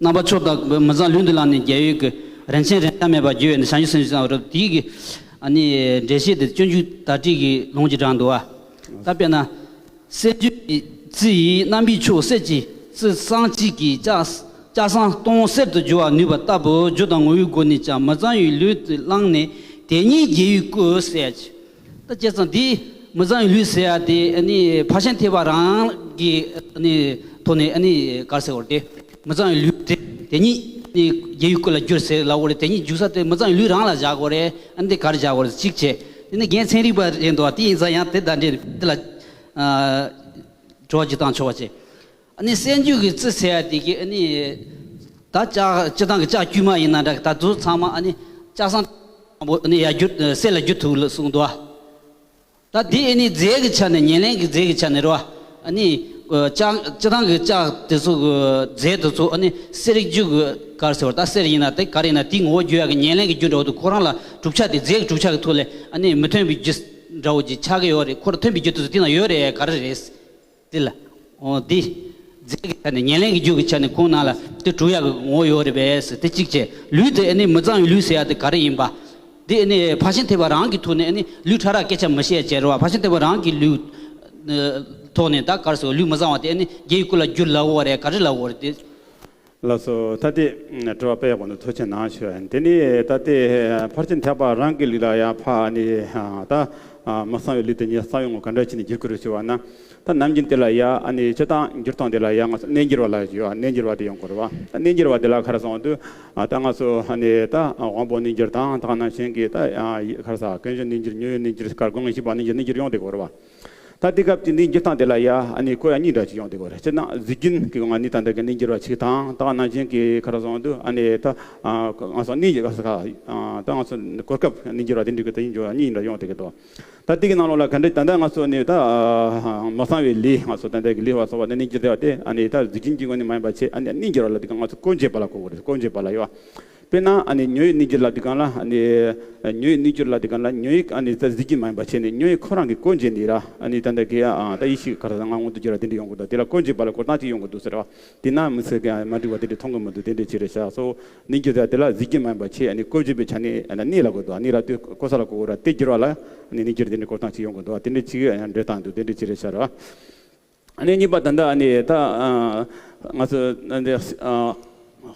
རྣམ་པ་མཆོག་དང་མི་གཙང་ལུས་འདི་བླངས་ནས་རྒྱལ་ཡུལ་གྱི་རིན་ཆེན་རིན་ཐང་མེད་པར་བསྒྱུར་བའི་ནི་བྱང་ཆུབ་སེམས་ཅན་རབ་དེའི་གི་ཨ་ནི་འགྲེལ་བཤད་དེ་སྤྱོད་འཇུག་དར་ཊིག་གི་ལུང་གིས་དྲངས་འདུག་བ། ད་དཔེར་ན། སེམས་རྒྱུད་ཀྱི་རྩི་ཡི་རྣམ་པའི་མཆོག་གསེར་གྱི་རྩི་སྲང་གཅིག་གིས་ལྕགས་ལྕགས་སྲང་སྟོང་གསེར་དུ་བསྒྱུར་བར་ནུས་པ་ལྟ་བུ་སྒྱུ་དང་ངོ་བོའི་སྒོ་ནས་ཀྱང་མི་གཙང་བའི་ལུས་དེ་བླངས་ནས་དེ་ཉིད་རྒྱལ་བའི་སྐུ་ཟེར་ཡ་ཅིག་ད་བྱས་ཙང་འདི་མི་གཙང་བའི་ལུས་ཟེར་ཡ་དེ་ཨ་ནི་ཕར་ཕྱིན་ཐེག་པ་རང་གི་ཨ་ནི་ཐོག་ནས་ཨ་ནི་ག་རེ་ཟེར་བ་རེད་དེ། མི་གཙང་བའི་ལུས་དེ་དེ་ཉིད་ནི་རྒྱལ་བའི་སྐུ་ལ་བསྒྱུར་ཟེར་ལབ་དགོས་རེད། དེ་ཉིད་འཇུག་ས་དེ་མི་གཙང་བའི་ལུས་རང་ལ་བཞག་དགོས་རེད། ཨ་ནི་དེ་ག་རེ་བཞག་དགོས་རེད་གཅིག་བྱས། དེ་ནི་རྒན་ཚན་རིག་པ་རེད་འདུག་དེ་ཡིན་ཙང་ཡང་དེ་དང་འབྲེལ་དེ་ལ་ཨ་དྲི་བ་ཅིག་བཏང་ཆོག་པ་བྱས། ཨ་ནི་སེམས་རྒྱུད་ཀྱི་རྩི་ཟེར་ཡ་དེ་གི་ཨ་ནི་ད་ལྕགས་སྤྱིར་བཏང་གི་ལྕགས་དཀྱུས་མ་ཡིན་ན་འདྲ། ད་དུ་ཚང་མ་ཨ་ནི་ལྕགས་སྲང་ཨ་ནི་ཡར་བསྒྱུར་གསེར་ལ་བསྒྱུར་ཐུབ་ལ་གསུངས་འདུག་ད་དེ་ཨ་ནི་རྫས་ཀྱི་ཆ་ནས་ཉེར་ལེན་གྱི་རྫས་ཀྱི་ཆ་ནས་རེད་བ། ཨ་ནི་ལྕགས་སྤྱིར་བཏང་གི་ལྕགས་དེ་ཚོ་གི་རྫས་དེ་ཚོ་ཨ་ནི་གསེར་རྒྱུ་གི་ག་རེ་ཟེར་བ། ད་གསེར་ཡིན་ན་དེ་ག་རེ་ཡིན་ན་དེའི་ངོ་བོ་བསྒྱུར་ཡག་གི་ཉེར་ལེན་གྱི་རྒྱུ་འདྲ་བོ་དེ་ཁོ་རང་ལ་གྲུབ་ཆ་དེ་རྫས་ཀྱི་གྲུབ་ཆ་གི་ཐོག་ལས་ཨ་ནི་མི་མཐུན་པའི་རྒྱུ་འདྲ་བོ་ཅིག་ཆགས་ཀྱི་ཡོད་རེད། ཁོ་རང་མཐུན་པའི་རྒྱུ་དེ་ཚོ་དེ་ན་ཡོད་རེད། ག་རེ་རེད། དེ་ལ། འོ་དེ། རྫས་ཀྱི་ཆ་ནས་ཉེར་ལེན་གྱི་རྒྱུ་གི་ཆ་ནས་ཁོང་ནང་ལ་དེ་གྲུབ་ཡག་གི་ངོ་བོ་ཡོད་རེད་པས་ཟེར། དེ་གཅིག་བྱས། ལུས་དེ་ཨ་ནི་མི་གཙང་བའི་ལུས་ཟེར་ཡག་དེ་ག་རེ་ཡིན་པ། དེ་ནི་ཕར་ཕྱིན་ཐེག་པ་རང་གི་ཐོག་ནས་ནི་ལུས་ཕྲ་རགས་སྐད་ཆ་མི་བཤད་ཅེས་རེད་བ། ཕར་ཕྱིན་ཐེག་པ་རང་གི་ལུས་ཐོག་ནས་ད་ག་རེ་ཟེར་ལུས་མི་བཟང་བ་དེ་ནི་རྒྱལ་བའི་སྐུ་ལ་བསྒྱུར་སླ་བོ་རེད། ག་རེ་སླ་བོ་རེད་དེ། ལགས་སོ། ད་ལྟའི་དྲི་བ་དཔེ་ཡག་པོ་འདུག་ཐུགས་རྗེ་གནང་ཞུ་བ་ཡིན། དེ་ནི་ད་ལྟའི་ཕར་ཕྱིན་ཐེག་པ་རང་གི་ལུགས་ལ་ཡང་ཕ་ནི་ད་མི་གསང་བའི་ལུགས་དེ་ཉིད་གསང་བའི་ངོ་ག་འདྲ་བྱས་ནས་བསྒྱུར་དགོས་རེད་ཞུ་བ་ན། ད་ནམ་རྒྱུན་དེ་ལ་ཡ་ཨ་ནི་སྤྱིར་བཏང་འགྱུར་སྟངས་དེ་ལ་ཡ་ང་ཚོ་གནས་འགྱུར་བ་ལ་ཞུ་བ། གནས་འགྱུར་བ་དེ་ཡོང་དགོས་རེད་བ། ད་གནས་འགྱུར་བ་དེ་ལ་ག་རེ་ཟེར་དུས་ད་ང་ཚོ་ཨ་ནི་ད་དབང་པོ་གནས་འགྱུར་དང་ད་ག་ནང་བཞིན་གྱི་ད་ག་རེ་ཟེར་ཀུན་གཞི་གནས་འགྱུར་མྱོང་བའི་གནས་འགྱུར་ཀར་སྒོ་ལྔའི་ཤེས་པ་གནས་འགྱུར་གནས་འགྱུར་ཡོང་བསྡད་དགོས་རེད་བ། ད་དེ་སྐབས་ཀྱི་འདིའི་འགྱུར་སྟངས་དེ་ལ་ཡ་ཨ་ནི་སྐོར་ཡ་གཉིས་འདྲ་ཞིག་ཡོང་དེ་གོ་རེད། སྤྱིར་ན་གཟུགས་རྒྱུན་གྱི་ངང་ནས་ད་ལྟ་གི་གནས་འགྱུར་བ་གཅིག་དང་ད་ག་ནང་བཞིན་གྱི་ག་རེ་ཟེར་དུས་ཨ་ནི་ད་ང་ཚོ་གནས་ཀྱི་ག་ས་ག་ད་ང་ཚོ་གོ་སྐབས་གནས་འགྱུར་བ་དེ་འདྲ་གི་དེ་ཡིན་འགྱུར་བ་གཉིས་འདྲ་ཡོང་དེ་གི་དོ། ད་དེ་གི་ནང་ལོགས་ལ་ག་འདྲ་ད་ལྟ་ང་ཚོ་ནི་ད་མ་གསང་བའི་ལས་ང་ཚོ་ད་ལྟ་གི་ལས་པ་སོགས་པ་ནི་གནས་འགྱུར་དེ་བ་དེ་ཨ་ནི་ད་གཟུགས་རྒྱུན་གྱི་ངང་ནས་མ་ཡིན་པ་བྱས་ཨ་ནི་གནས་འགྱུར་བ་ལ་དེ་ག་ང་ཚོ་སྐོར་འབྱེད་པ་ལ་གོ་དགོས་རེད། སྐོར་འབྱེད་པ་ལ་ཡོད་བ། དཔེར་ན་ཨ་ནི་མྱོང་བའི་གནས་འགྱུར་ལ་དེ་གང་ལ་ཨ་ནི་མྱོང་བའི་གནས་འགྱུར་ལ་དེ་གང་ལ་མྱོང་བའི་ཨ་ནི་ད་གཟུགས་རྒྱུན་མ་ཡིན་པ་བྱས་ནས་མྱོང་བའི་ཁོ་རང་གི་སྐོར་འབྱེད་ནི་ར། ཨ་ནི་ད་ལྟ་གི་ཨ་ད་ཡེ་ཤེས་ག་རེ་ཟེར་ང་མངོན་དུ་གྱུར་བ་དེ་འདྲ་ཡོང་གི་འདུག་དེ་ལ་སྐོར་འབྱེད་པ་ལ་སྐོར་སྟངས་གཅིག་ཡོང་གི་འདུག་ཟེར་བ། དེ་ན་མི་ཚེ་ག་མ་འགྲིག་པ་དེ་འདྲ་མཐོང་གི་མི་འདུག་དེ་འདྲ་ཅིག་རེད་ཤག་སོ་གནས་འགྱུར་དེ་དེ་ལ་གཟུགས་རྒྱུན་མ་ཡིན་པ་བྱས་ཨ་ནི་སྐོར་འབྱེད་པའི་ཆ་ནས་ཨ་ནི་གནས་ལ་གོ་འདུག་གནས་ལ་དེ་གོ་ས་ལ་གོ་གོ་ར་དེ་འགྱུར་བ་ལ་ཨ་ནི་གནས་འགྱུར་དེ་འདྲ་སྐོར་སྟངས་གཅིག་ཡོང་གི་འདུག་དེ་འདྲ་ཅིག་འགྲེལ་སྟངས་འདུག་དེ་འདྲ་ཅིག་རེད་ཤག་ར། ཨ་ནི་གཉིས་པ་ད་ལྟ་ཨ་ནི་ད་ང་ཚོ་ཨ་ནི་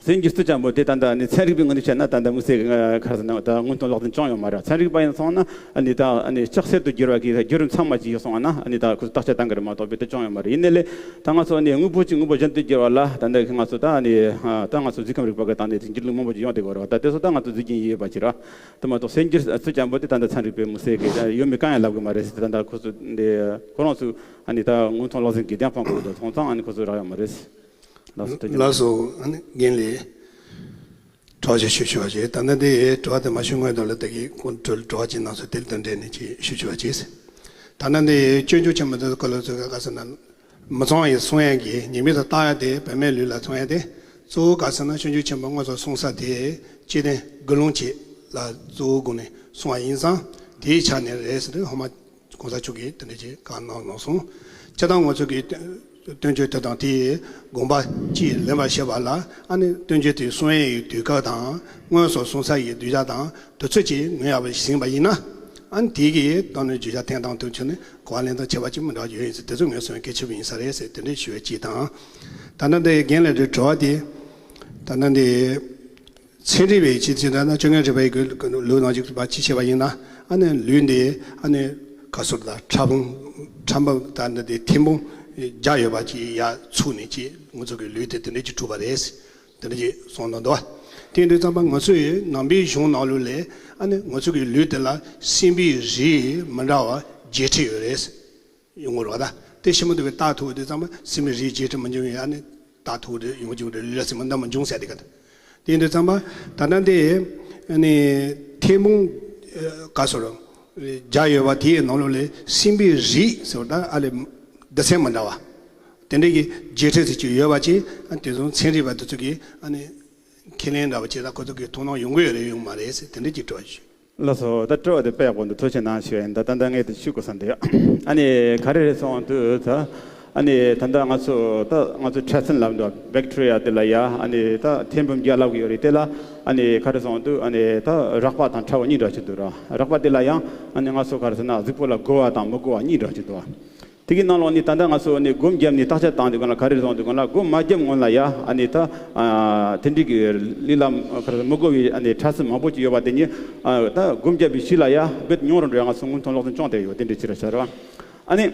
སེམས་ཀྱི་རྩུབ་སྤྱང་པོ་དེ་ད་ལྟ་ཨ་ནི་ཚན་རིག་པའི་ངོས་ནས་བཤད་ན་ད་ལྟ་དམིགས་བསལ་གྱི་ཁ་ས་ན་ད་སྔོན་ཐོན་གློག་བརྙན་བྱུང་ཡོད་མ་རེད། ཚན་རིག་པ་ཡིན་སོང་ན་ཨ་ནི་ད་ཨ་ནི་ལྕགས་སེར་དུ་བསྒྱུར་བ་གི་བརྒྱུད་རིམ་ཚང་མ་ཅིག་ཡོད་སོང་ན་ཨ་ནི་ད་ཁོ་ཚོ་བརྟག་དཔྱད་བཏང་གི་རེད་མ་གཏོགས་དཔེ་དེ་བྱུང་ཡོད་མ་རེད། ཡིན་ནའི་ལས་ད་ང་ཚོ་ཨ་ནི་དངོས་པོ་གཅིག་དངོས་པོ་གཞན་དུ་བསྒྱུར་བ་ལ་ད་ལྟ་ང་ཚོ་ད་ཨ་ནི་ད་ང་ཚོ་གཟུགས་ཁམས་རིག་པ་གི་སྟེང་ནས་འགྱུར་ལྡོག་མང་པོ་ཅིག་ཡོང་བསྡད་ཀྱི་ཡོད་རེད་བ། ད་དེ་ཚོ་ད་ང་ཚོ་གཟུགས་རྒྱུན་ཡིན་ཡོད་པ་ཅིག་རེད། དེ་མ་གཏོགས་སེམས་ཀྱི་རྩུབ་སྤྱང་པོ་དེ་ད་ལྟ་ཚན་རིག་པས་མི་གསལ་གི་ཡོད་མེད་གང་ཡང་ལབ་གི་མ་རེད་ཟེར། ད་ལྟ་ཁོ་ཚོ་འདི་ཁོ་རང་ཚོ་ཨ་ནི་ད་དངོས་མཐོང་གློག་བརྙན་གྱི་བདེན་དཔང་གི་འདུག་སོང་ཙང་ཨ་ནི་ཁོ་ཚོ་རག་ཡོད་མ་རེད། ལགས་སོ། ཐུགས་རྗེ་ཆེ། ལགས་སོ། ཨ་ནི་རྒན་ལགས་དྲི་བ་ཅིག་ཞུ་ཞུ་བ་བྱེད། ད་ལྟ་འདི་དྲི་བ་དེ་མ་ཞུ་སྔོན་དུ་ལ་ད་གི་ཁོང་དྲི་དྲི་བ་ཅིག་གནང་སོང་། དེ་དང་འབྲེལ་ནས་ཅིག་ཞུ་ཞུ་བ་བྱེད། ད་ལྟ་འདི་སྤྱོད་འཇུག་ཆེན་མོ་དེ་ཀ་ལོ་ཚོ་ག་ག་ཟེར་ན། མི་གཙང་བའི་གསུང་ཡས་ཀྱི་ཉེས་དམིགས་སུ་བཏགས་ཡ་དེ་བུད་མེད་ལུས་ལ་གསུང་ཡ་དེ་གཙོ་བོ་ག་ཟེར་ན་སྤྱོད་འཇུག་ཆེན་པོ་སྔོན་སོང་གསུང་ས་དེ་སྤྱི་དོན་དགུ་ལོང་བྱེད་ལ་གཙོ་བོ་དགོངས་ནས་གསུང་བ་ཡིན་ཙང་དེའི་ཆ་ནས་རེད་ཟེར་ཏེ་སྔོན་མ་གོང་ས་མཆོག་གིས་དེ་འདྲ་ཅིག་བཀའ་གནང་གནང་སོང་། སྤྱིར་བཏང་ང་ཚོ་གི་བསྟན་བཅོས་དེ་དང་དེའི་དགོངས་པ་ཅིག་ལེན་པར་བྱེད་པ་ལ་ཨ་ནི་བསྟན་བཅོས་དེ་གསུང་ཡས་ཡི་དུས་སྐབས་དང་སྔོན་སོང་གསུང་ས་ཡི་གདུལ་བྱ་དང་དུས་ཚོད་ཅིག་ངོས་ཡག་པོ་ཞིག་ཟིན་པ་ཡིན་ན་ཨ་ནི་དེ་གི་དོན་ནི་བརྗོད་བྱ་འཐེན་སྟངས་དུ་ཆུད་ནས། གོ་བ་ལེན་སྟངས་ཁྱད་པར་ཅིག་མི་འདྲ་བ་ཡོད་ཡིན་ཟེར་དེ་ཚོ་ངོས་བཟུང་གལ་ཆེ་བ་ཡིན་ས་རེད་ཟེར་དེ་འདྲའི་ཞུ་བའི་ཅིག་དང་། ད་ལྟ་འདི་རྒན་ལགས་ཀྱི་དྲི་བ་དེ། ད་ལྟ་འདི་ཚན་རིག་པའི་ཅིག་ཅིག་ད་ལྟ་སྤྱོད་ངན་རིག་པའི་གི་ལུགས་ནང་ཅིག་པ་ཅིག་བྱས་པ་ཡིན་ན་ཨ་ནི་ལུས་འདི་ཨ་ནི་ག་ཟེར་ད་ཕྲ་ཕུང་ཕྲ་ཕུང་ད་ལྟ་འདི་ཐེར་འབུམ་བརྒྱ་ཡོད་པ་ཅིག་ཡར་ཚུགས་ནས་ཅིག་ང་ཚོ་གི་ལུས་དེ་དེ་འདྲའི་ཅིག་གྲུབ་པ་རེད། དེ་འདྲ་ཅིག་གསུངས་གནང་འདུག་དེ་འདྲ་ཙམ་པ་ང་ཚོའི་ནང་པའི་གཞུང་ནང་ལོགས་ལས་ཨ་ནི་ང་ཚོ་གི་ལུས་དེ་ལ་སྲིན་པོའི་རིགས་མི་འདྲ་བ་བརྒྱད་ཁྲི་ཡོད་རེད། ཡོང་གི་རེད་བ། ད་དེ་ཞིབ་མོ་འདུག་པའི་རྟགས་ཐུག་དེ་ཙམ་པ་སྲིན་པོའི་རིགས་བརྒྱད་ཁྲི་མི་འབྱུང་བའི་ཨ་ནི་རྟགས་ཐུག་དེ་ཡོང་གི་རེད། ལུས་ལ་སྲིན་པོ་མི་འདྲ་མི་འབྱུང་ཟེར་དེ་ག་དེ་འདྲ་ཙམ་པ་ད་ལྟ་འདི་ཨ་ནི་ཐེར་འབུམ་ག་ཟེར་བརྒྱ་ཡོད་པ་དེའི་ནང་ལོགས་ལས་སྲིན་པོའི་རིགས་ཟེར་བ་ད་ཨ་ལས་སྡེ་ཚན་མི་འདྲ་བ། དེ་འདྲའི་གི་བརྒྱད་ཁྲི་ཙམ་ཅིག་ཡོད་པ་ཅིག་ཨ་དེ་ཚོ་ཚན་རིག་པ་དེ་ཚོ་གིས་ཨ་ནི་ཁས་ལེན་འདྲ་བ་བྱས་ཙང་ཁོ་ཚོ་གི་དོ་སྣང་ཡོང་གི་ཡོད་རེད་ཡོད་མ་རེད་ཟེར་དེ་འདྲའི་གི་དྲི་བ་ཞུ། ལགས་སོ། ད་དྲི་བ་དེ་དཔེ་ཡག་པོ་འདུག་ཐུགས་རྗེ་གནང་ཞུ་ཡ་ཡིན། ད་ད་ལྟ་ངས་དེ་ཞུ་དགོས་བསམ་འདུག་ཨ་ནི་ག་རེ་རེད་སོང་དུས་ད་ཨ་ནི་ད་ལྟ་ང་ཚོ་ད་ང་ཚོ་འཕྲལ་སེལ་ལབ་འདུག་བེག་ཊི་རི་ཡ་དེ་ལ་ཡ་ཨ་ནི་ད་ཐེར་འབུམ་བརྒྱ་ལབ་གི་ཡོད་རེད། དེ་ལ་ཨ་ནི་ག་རེ་སོང་དུས་ཨ་ནི་ད་རགས་པ་དང་ཕྲ་བ་གཉིས་འདྲ་ཅིག་འདུག་ར། རགས་པ་དེ་ལ་ཡང་ཨ་ནི་ང་ཚོ་ག་རེ་ཟེར་ན་གཟུགས་པོ་ལ་དགོས་པ་དང་མི་དགོས་པ་གཉིས་འདྲ་ཅིག་འདུག་དེ་གི་ནང་ལོགས་ནས་ད་ལྟ་ང་ཚོ་ནི་སྒོམ་བརྒྱབ་ནས་བརྟག་དཔྱད་བཏང་དུས་སྒང་ལ་ག་རེ་བཟུང་དུས་སྒང་ལ་སྒོམ་མ་བརྒྱབ་སྔོན་ལ་ཡ་ཨ་ནི་ད་ཨ་དེ་འདྲའི་གི་ལུས་ལ་ག་རེ་མི་དགོས་པའི་ཨ་ནི་འཕྲལ་སེལ་མང་པོ་ཅིག་ཡོད་པ་དེ་ཉིད་ཨ་ད་སྒོམ་བརྒྱབ་པའི་གཞི་ལ་ཡ་རྦད་ཉུང་རུ་འགྲོ་ཡ་ང་ཚོ་སྔོན་ཐོན་ལག་ཟིན་བྱུང་བསྡད་ཡོད། དེ་འདྲའི་ཕྱིར་བྱ་ར་ཨ་ནི་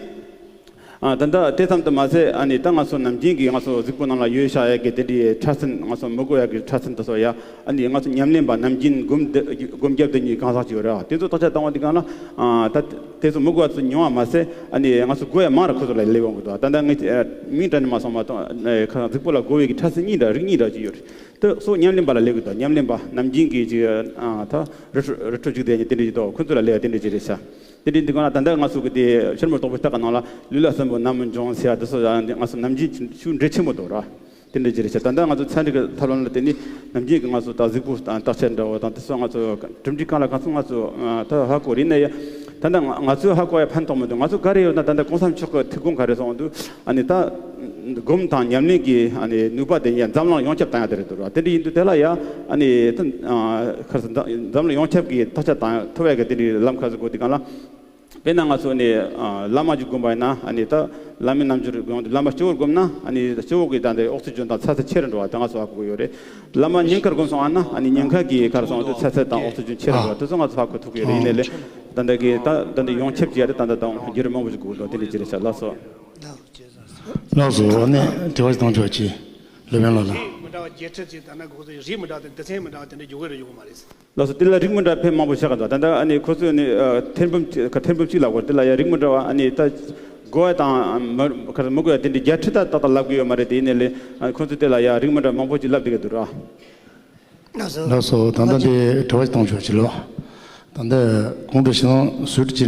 ཨ་ད་ལྟ་དེ་ཙམ་དུ་མ་ཟད་ཨ་ནི་ད་ང་ཚོ་ནམ་རྒྱུན་གྱི་ང་ཚོ་གཟུགས་པོ་ནང་ལ་ཡོད་བཞག་ཡ་གི་དེ་འདྲའི་འཕྲལ་སེལ་ང་ཚོ་མི་དགོས་ཡ་གི་འཕྲལ་སེལ་དེ་ཚོ་ཡ། ཨ་ནི་ང་ཚོ་ཉམས་ལེན་པ་ནམ་རྒྱུན་སྒོམ་བདེ་སྒོམ་བརྒྱབ་བསྡད་མཁན་གང་ཟག་ཅིག་ཡོད་རེད། དེ་ཚོ་བརྟག་དཔྱད་བཏང་བ་དེ་གང་ལ་ཨ་ད་དེ་ཚོ་མི་དགོས་པ་ཚོ་ཉུང་བ་མ་ཟད་ཨ་ནི་ང་ཚོ་དགོས་ཡ་མང་རུ་ཁོ་ཚོ་ལ་སླེབས་ཡོང་གི་འདུག་ད་ལྟ་ངས་མིང་དྲན་ནས་མ་སོང་མ་གཏོགས་ཁ་སང་གཟུགས་པོ་ལ་དགོས་པའི་གི་འཕྲལ་སེལ་གཉིས་འདྲ་རིགས་གཉིས་འདྲ་ཅིག་ཡོད་རེད། དེ་སོགས་ཉམས་ལེན་པ་ལ་སླེབས་གི་འདུག་ཉམས་ལེན་པ་ནམ་རྒྱུན་གྱི་ཅིག་ཨ་ད་རི་ཁྲོད་རི་ཁྲོད་ཅིག་དེ་དེ་འདྲ་ཅིག་འདུག་ཁོ་ཚོ་ལ་སླེབས་ཡ་དེ་འདྲ་ཅིག་རེད་ཤག་དེ་འདྲ་འདི་གང་ལ་ད་ལྟ་ང་ཚོ་གི་དེ་ཕྱི་རོལ་མུ་སྟེགས་པའི་རྟགས་ཀྱི་ནང་ལ་ལུས་ལ་སྲིན་པོ་ནམ་མི་འབྱུང་ཟེར་ཡ་དེ་སོགས་ང་ཚོ་ནམ་རྒྱུན་ཤུགས་འགྲེལ་ཆེན་པོ་འདུག་ར། དེ་འདྲ་ཅིག་རེད་ཤག་ད་ལྟ་ང་ཚོ་ཚན་རིག་གི་ཐབས་ལམ་ལ་བརྟེན་ནས་ནམ་རྒྱུན་གྱི་ང་ཚོ་ད་གཟུགས་པོ་བརྟག་དཔྱད་འདྲ་བོ་དང་དེ་སོགས་ང་ཚོ་གྲུབ་འབྲས་གང་ལ་གང་འཚམ་ང་ཚོ་ད་ཧ་གོ་རེད་ན་ཡ། ད་ལྟ་ང་ང་ཚོས་ཧ་གོ་ཡ་ཕན་ཐོགས་མི་འདུག་ང་ཚོ་ག་རེ་ཡོད་ན། ད་ལྟ་༸གོང་ས་མཆོག་གི་ཐུགས་དགོངས་ག་རེ་གསུངས་འདུག་ཨ་ནི་ད་སྒོམ་དང་ཉམས་ལེན་གྱི་ཨ་ནི་ནུས་པ་དེ་ཡང་འཛམ་གླིང་ཡོངས་ཁྱབ་བཏང་ཡ་དེ་རེད་འདུག་ར། དེ་འདྲ་ཡིན་དུས་དེ་ལ་ཡ་ཨ་ནི་ད་ཨ་ག་རེ་ཟེར། འཛམ་འཛམ་གླིང་ཡོངས་ཁྱབ་ཀྱིས་ཐག་གཅོད་བཏང་ཐུབ་ཡ་གི་དེ་འདྲའི་ལམ་ཁ་ཟིག་དགོས་དུས་སྒང་ལ། དཔེར་ན་ང་ཚོ་ནི་ཨ་བླ་མ་ཅིག་བསྒོམས་པ་ཡིན་ན། ཨ་ནི་ད་བླ་མའི་རྣམ་འགྱུར་ཡོང་དུས། བླ་མ་སྤྱི་བོར་བསྒོམས་ན་ཨ་ནི་སྤྱི་བོ་གི་ད་ལྟའི་ཨོག་སི་ཇན་དང་ཚ་ཚད་ཆེ་རུ་འགྲོ་བ་དེ་ང་ཚོ་ཧ་གོ་གི་ཡོད་རེད། བླ་མ་སྙིང་ཁར་བསྒོམས་སོང་ཨ་ན། ཨ་ནི་སྙིང་ཁ་གི་ག་རེ་ཟེར་འདུག་ཚ་ཚད་དང་ཨོག་སི་ཇན་ཆེ་རུ་འགྲོ་བ་དེ་ཚོ་ང་ཚོ་ཧ་གོ་ཐུབ་ཀྱི་ཡོད་རེད། ཡིན་ནའི་ལས་ད་ལྟ་གི་ད་ད་ལྟ་ཡོངས་ཁྱབ་ཀྱི་ཡ་རེད། ད་ལྟ་དང་བརྒྱུད་རིམ་མང་པོ་ཞིག་དགོས་འདུག་དེ་འདྲ་ཅིག་རེད་ཤག་ལགས་སོ། ལགས་སོ། ཨ་ནི་དྲི་བ་ཞིག་བཏང་ཆོག་ཅིག་སློབ་དཔོན་ལགས་ལ། རིགས་མི་འདྲ་བ་བརྒྱད་ཁྲི་ཅིག་ད་ན་འགོག་ཚོ་རིགས་མི་འདྲ་བ་དང་སྡེ་ཚན་མི་འདྲ་བ་དེ་འདྲ་འཇུག་གི་རེད་འཇུག་གི་མ་རེད། ལགས་སོ། དེ་ལ་རིགས་མི་འདྲ་བ་དཔེ་མང་པོ་ཆགས་ཀྱི་འདུག་ད་ལྟ་ཨ་ནི་ཁོ་ཚོས་ནི་ཨ་ཐེར་འབུམ་གཅིག་ཁ་ཐེར་འབུམ་གཅིག་ལབ་ཀྱི་ཡོད་རེད། དེ་ལ་ཡ་རིགས་མི་འདྲ་བ་ཨ་ནི་ད་དགོས་ཡ་དང་མི་ཁ་མི་དགོས་ཡ་དེ་འདྲའི་བརྒྱད་ཁྲི་ད་ཏག་ཏག་ལབ་ཀྱི་ཡོད་མ་རེད། དེ་ཡིན་ནའི་ལས་ཨ་ཁོ་ཚོས་དེ་ལ་ཡ་རིགས་མི་འདྲ་བ་མང་པོ་ཅིག་ལབ་བསྡད་ཀྱི་འདུག་ར། ལགས་སོ། ལགས་སོ། ད་ལྟ་དེ་དྲི་བ་ཞིག་བཏང་ཆོག་ཅིག་ལབ། ད་ལྟ་གོང་དུ་ཞུས་ནང་ཟུར་གྱི་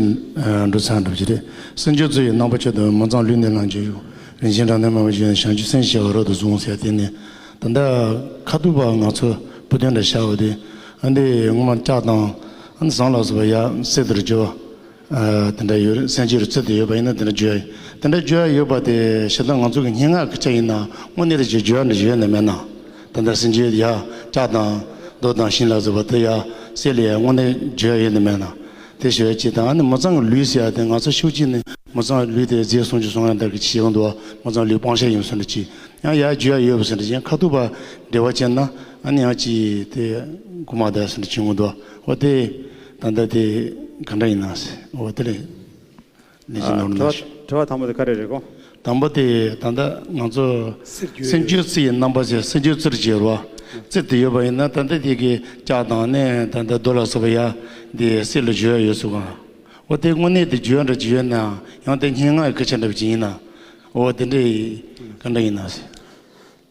འགྲོ་ཚང་འགྲུབ་ཀྱི་རེད། སེམས་བསྐྱེད་ཚུལ་ཡི་རྣམ་པ་བཅུ་དང་། མི་གཙང་ལུས་ནི་ལེན་བྱེད་ཡུལ། རིན་ཆེན་དྲང་གནས་སྨྲ་བའི་ཆོས། བྱང་ཆུབ་སེམས་ཞེས་པ་རབ་ཏུ་གཟུང་ཟེར། དེ་ནི་ད་ལྟ་ཁ་ཐུག་པ་ང་ཚོ་བུ་སྟོན་འདྲ་ཤར་བ་དེ། ཨ་འདི་ངོ་མ་ལྕགས་དང་ཨ་ནི་ཟངས་ལ་སོགས་པ་ཡ་གསེར་དུ་བརྗོད་པ། ཨ་དེ་འདྲ་ཡོད་རེད། སེམས་བསྐྱེད་རུ་ཚུལ་དུ་ཡོད་པ་ཡིན་ན་དེ་འདྲ་བརྗོད་ཡ་ཡོད། དེ་འདྲ་བརྗོད་ཡ་ཡོད་པ་དེ་ཞེ་དྲག་ང་ཚོ་གི་སྙན་ངག་གི་ཆ་ཡིན་ན་དངོས་གནས་རེ་བརྗོད་བརྗོད་ཡ་འདྲ་ཡོད་ནི་མེད་ན། ད་ལྟ་སེམས་བསྐྱེད་ཡ་ལྕགས་དང་རྡོ་དང་ཤིང་ལ་སོགས་པ་དེ་ཡ་གསེར་ལ་ཡ་དངོས་གནས་བརྗོད་ཡ་ཡོད་ནི་མེད་ན། དེ་ཞུ་ཡ་གཅིག་དང་། ཨ་ནི་མི་གཙང་གི་ལུས་ཟེར་ཡ་དེ་ང་ཚོ་ཤུགས་གཅིག་ནི་མི་གཙང་གི་ལུས་དེ་རྫས་སུམ་ཅུ་སོ་ལྔ་ལྟར་གྱི་ཕྱི་ཡོང་དུ་བ་མི་གཙང་ལུས་སྤང་བྱ་ཡིན་ཟེར་འདྲ་ཅིག་ཡང་ཡར་བརྗོད་ཡ་ཡོད་པ་ཟེར་འདྲ་ཅིག་ཡང་ཁ་ཐུག་པ་འབྲེལ་བ་བྱས་ན་ཨ་ནི་ཡང་ཅིག་དེ་དགུ་མ་ད་ཟེར་འདྲ་ཅིག་ཡོང་གི་འདུག་འོ་དེ་ད་ལྟ་དེ་ག་འདྲ་ཡིན་ན་ཟེར། འོ་དེ་རེད། ལས་ཀྱི་ནོར་ན་དྲི་བ་ཞིག་དྲི་བ་དང་པོ་དེ་ག་རེ་རེད་གོ། དང་པོ་དེ་ད་ལྟ་ང་ཚོ་སེམས་བསྐྱེད་ཚུལ་ཡི་རྣམ་པ་ཟེར། སེམས་བསྐྱེད་ཚུལ་བརྗོད་རོགས། ཚུལ་དུ་ཡོད་པ་ཡིན་ན་ད་ལྟ་དེ་གི་ལྕགས་དང་ནས་ད་ལྟ་རྡོ་ལ་སོགས་པ་ཡ་འདི་གསེར་ལ་བརྗོད་ཡ་ཡོད་ཚུལ་གང་། འོ་དེ་དངོས་གནས་དེ་བརྗོད་འདྲ་བརྗོད་ན་ཡང་དེ་སྙན་ངག་གི་སྐད་ཆ་འདྲ་བ་ཅིག་ཡིན་ན། འོ་དེ་འདྲའི་ག་འདྲ་ཡིན་ན་ཟེར།